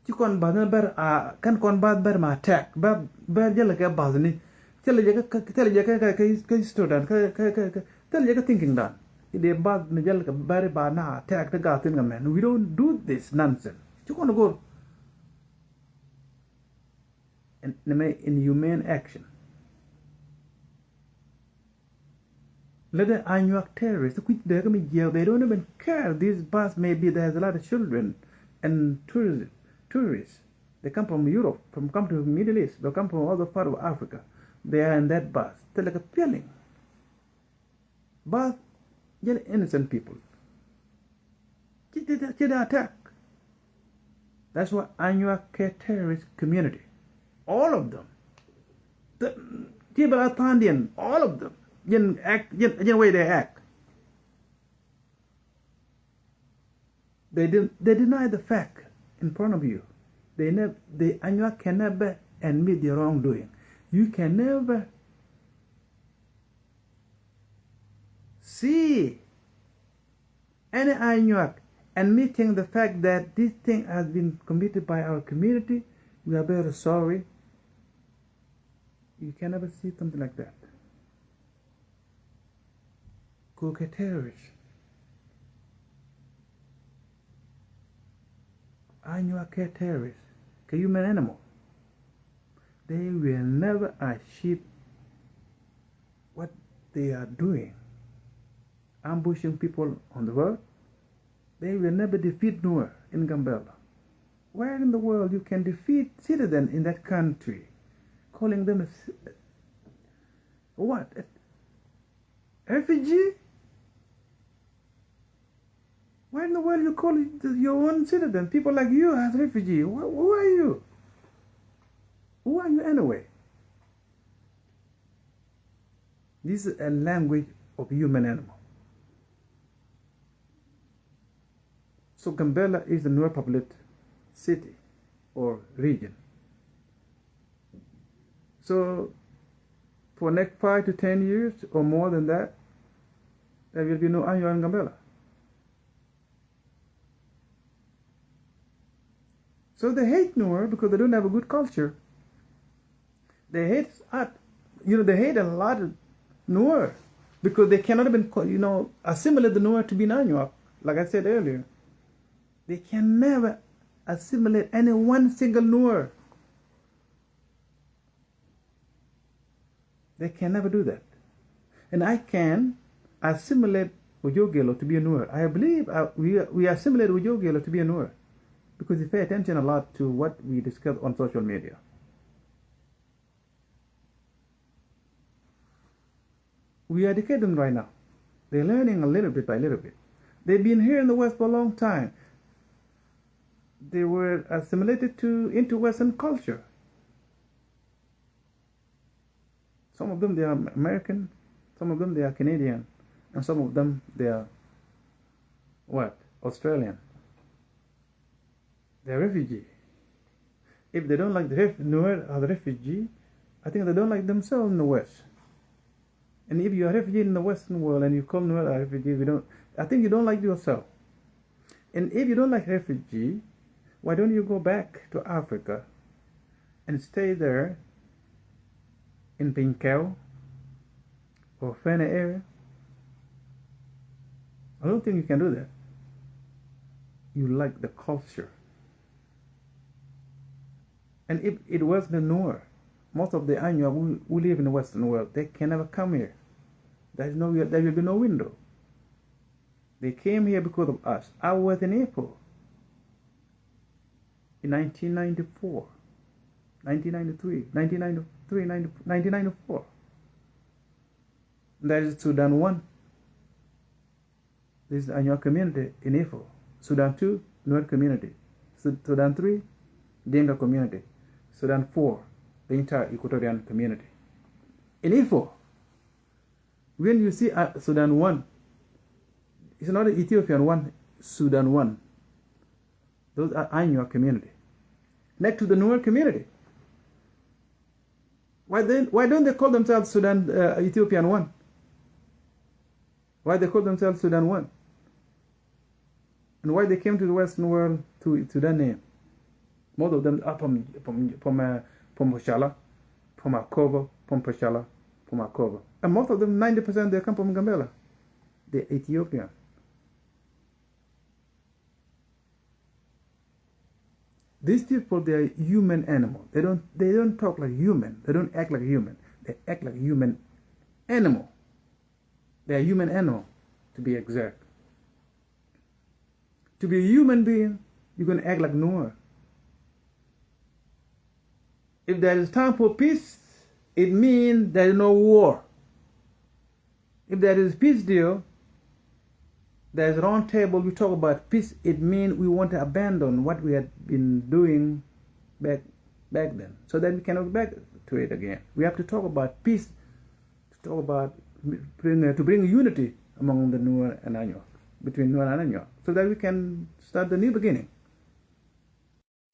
Ci kɔn bath ni bɛr a kɛn kɔn bath bɛr ma tɛk bɛr bɛr jɛl kɛ bath ni. Thilɛ jɛ kɛ thilɛ jɛ kɛ kɛ kɛ student kɛ kɛ kɛ kɛ thilɛ jɛ kɛ thinking dan. Ci dee bath ni jɛl kɛ bɛr ba na tɛk ti gaa thin kɛ mɛn. We don't do this nonsense. Ci kɔn go̱r. Ni mɛ inhumane action. Let the Anyuak terrorists, which they come here, they don't even care. This bus maybe there's a lot of children and tourists. Tourists. They come from Europe, from come to Middle East. They come from other part of Africa. They are in that bus. They're like a feeling. But they're innocent people. Ci, ci, ci, ci dee attack. That's why Anyuak kɛ terrorist community. All of them. The, ci bɛ la thandiɛn, all of them. Jɛn act, jɛn, jɛn way they act. They, de- they deny the fact in front of you. They never, they Anyuak can never admit their wrongdoing. You can never see any Anyuak admitting the fact that this thing has been committed by our community. We are very sorry. You can never see something like that. Kɛ ɣöö kɛ terrorist. Anyuak kɛ terrorist. Kɛ human animal. They will never achieve what they are doing. Ambushing people on the road. They will never defeat Nuer in Gambela. Where in the world you can defeat citizen in that country, calling them a ci- what? A refugee? Where in the world you call it your own citizen? People like you as refugee. Who, who are you? Who are you anyway? This is a language of human animal. So Gambela is a Nuer populated city or region. So for next five to ten years or more than that, there will be no Anyuak in Gambela. So they hate Nuer because they don't have a good culture. They hate art. You know, they hate a lot of Nuer because they cannot even, co- you know, assimilate the Nuer to be Anyuak. Like I said earlier, they can never assimilate any one single Nuer. They can never do that. And I can assimilate Ojok Gello to be a Nuer. I believe uh, we, we assimilate Ojok Gello to be a Nuer because he pay attention a lot to what we discuss on social media. We educate them right now. They're learning a little bit by little bit. They've been here in the West for a long time. They were assimilated to into Western culture. Some of them, they are American, some of them, they are Canadian, and some of them, they are what? Australian. They are refugee. If they don't like the ref- Nuer as a refugee, I think they don't like themselves in the West. And if you are a refugee in the Western world and you call Nuer a refugee, we don't. I think you don't like yourself. And if you don't like refugee, why don't you go back to Africa and stay there in Pinkel or Fene area? I don't think you can do that. You like the culture. And if it was the Nuer, most of the Anyuak who, who live in the Western world, they can never come here. There is no, there will be no window. They came here because of us. I was in April in nineteen ninety-four, nineteen ninety-three, nineteen ninety-three, nineteen ninety-four. That is Sudan one. This is Anyuak community in Ifo. Sudan two, Nuer community. Su- Sudan three, Dinka community. Sudan four, the entire Equatorian community. In Ifo, when you see uh, Sudan one, it's not an Ethiopian one, Sudan one. Those are Anyuak community. Next to the Nuer community. Why, then, why don't they call themselves Sudan, uh, Ethiopian one? Why they call themselves Sudan one? And why they came to the Western world to, to that name? Most of them are from, from, from, uh, from Oshala, from Akobo, from Pashala, from Akobo. And most of them, ninety percent, they come from Gambela. They're Ethiopian. These people, they are human animal. They don't, they don't talk like human. They don't act like human. They act like human animal. They are human animal, to be exact. To be a human being, you're going to act like Nuer. If there is time for peace, it means there is no war. If there is peace deal, there is a round table, we talk about peace. It means we want to abandon what we had been doing back back then, so that we cannot go back to it again. We have to talk about peace, to talk about bring, uh, to bring unity among the Nuer and Anyuak, between Nuer and Anyuak, so that we can start the new beginning.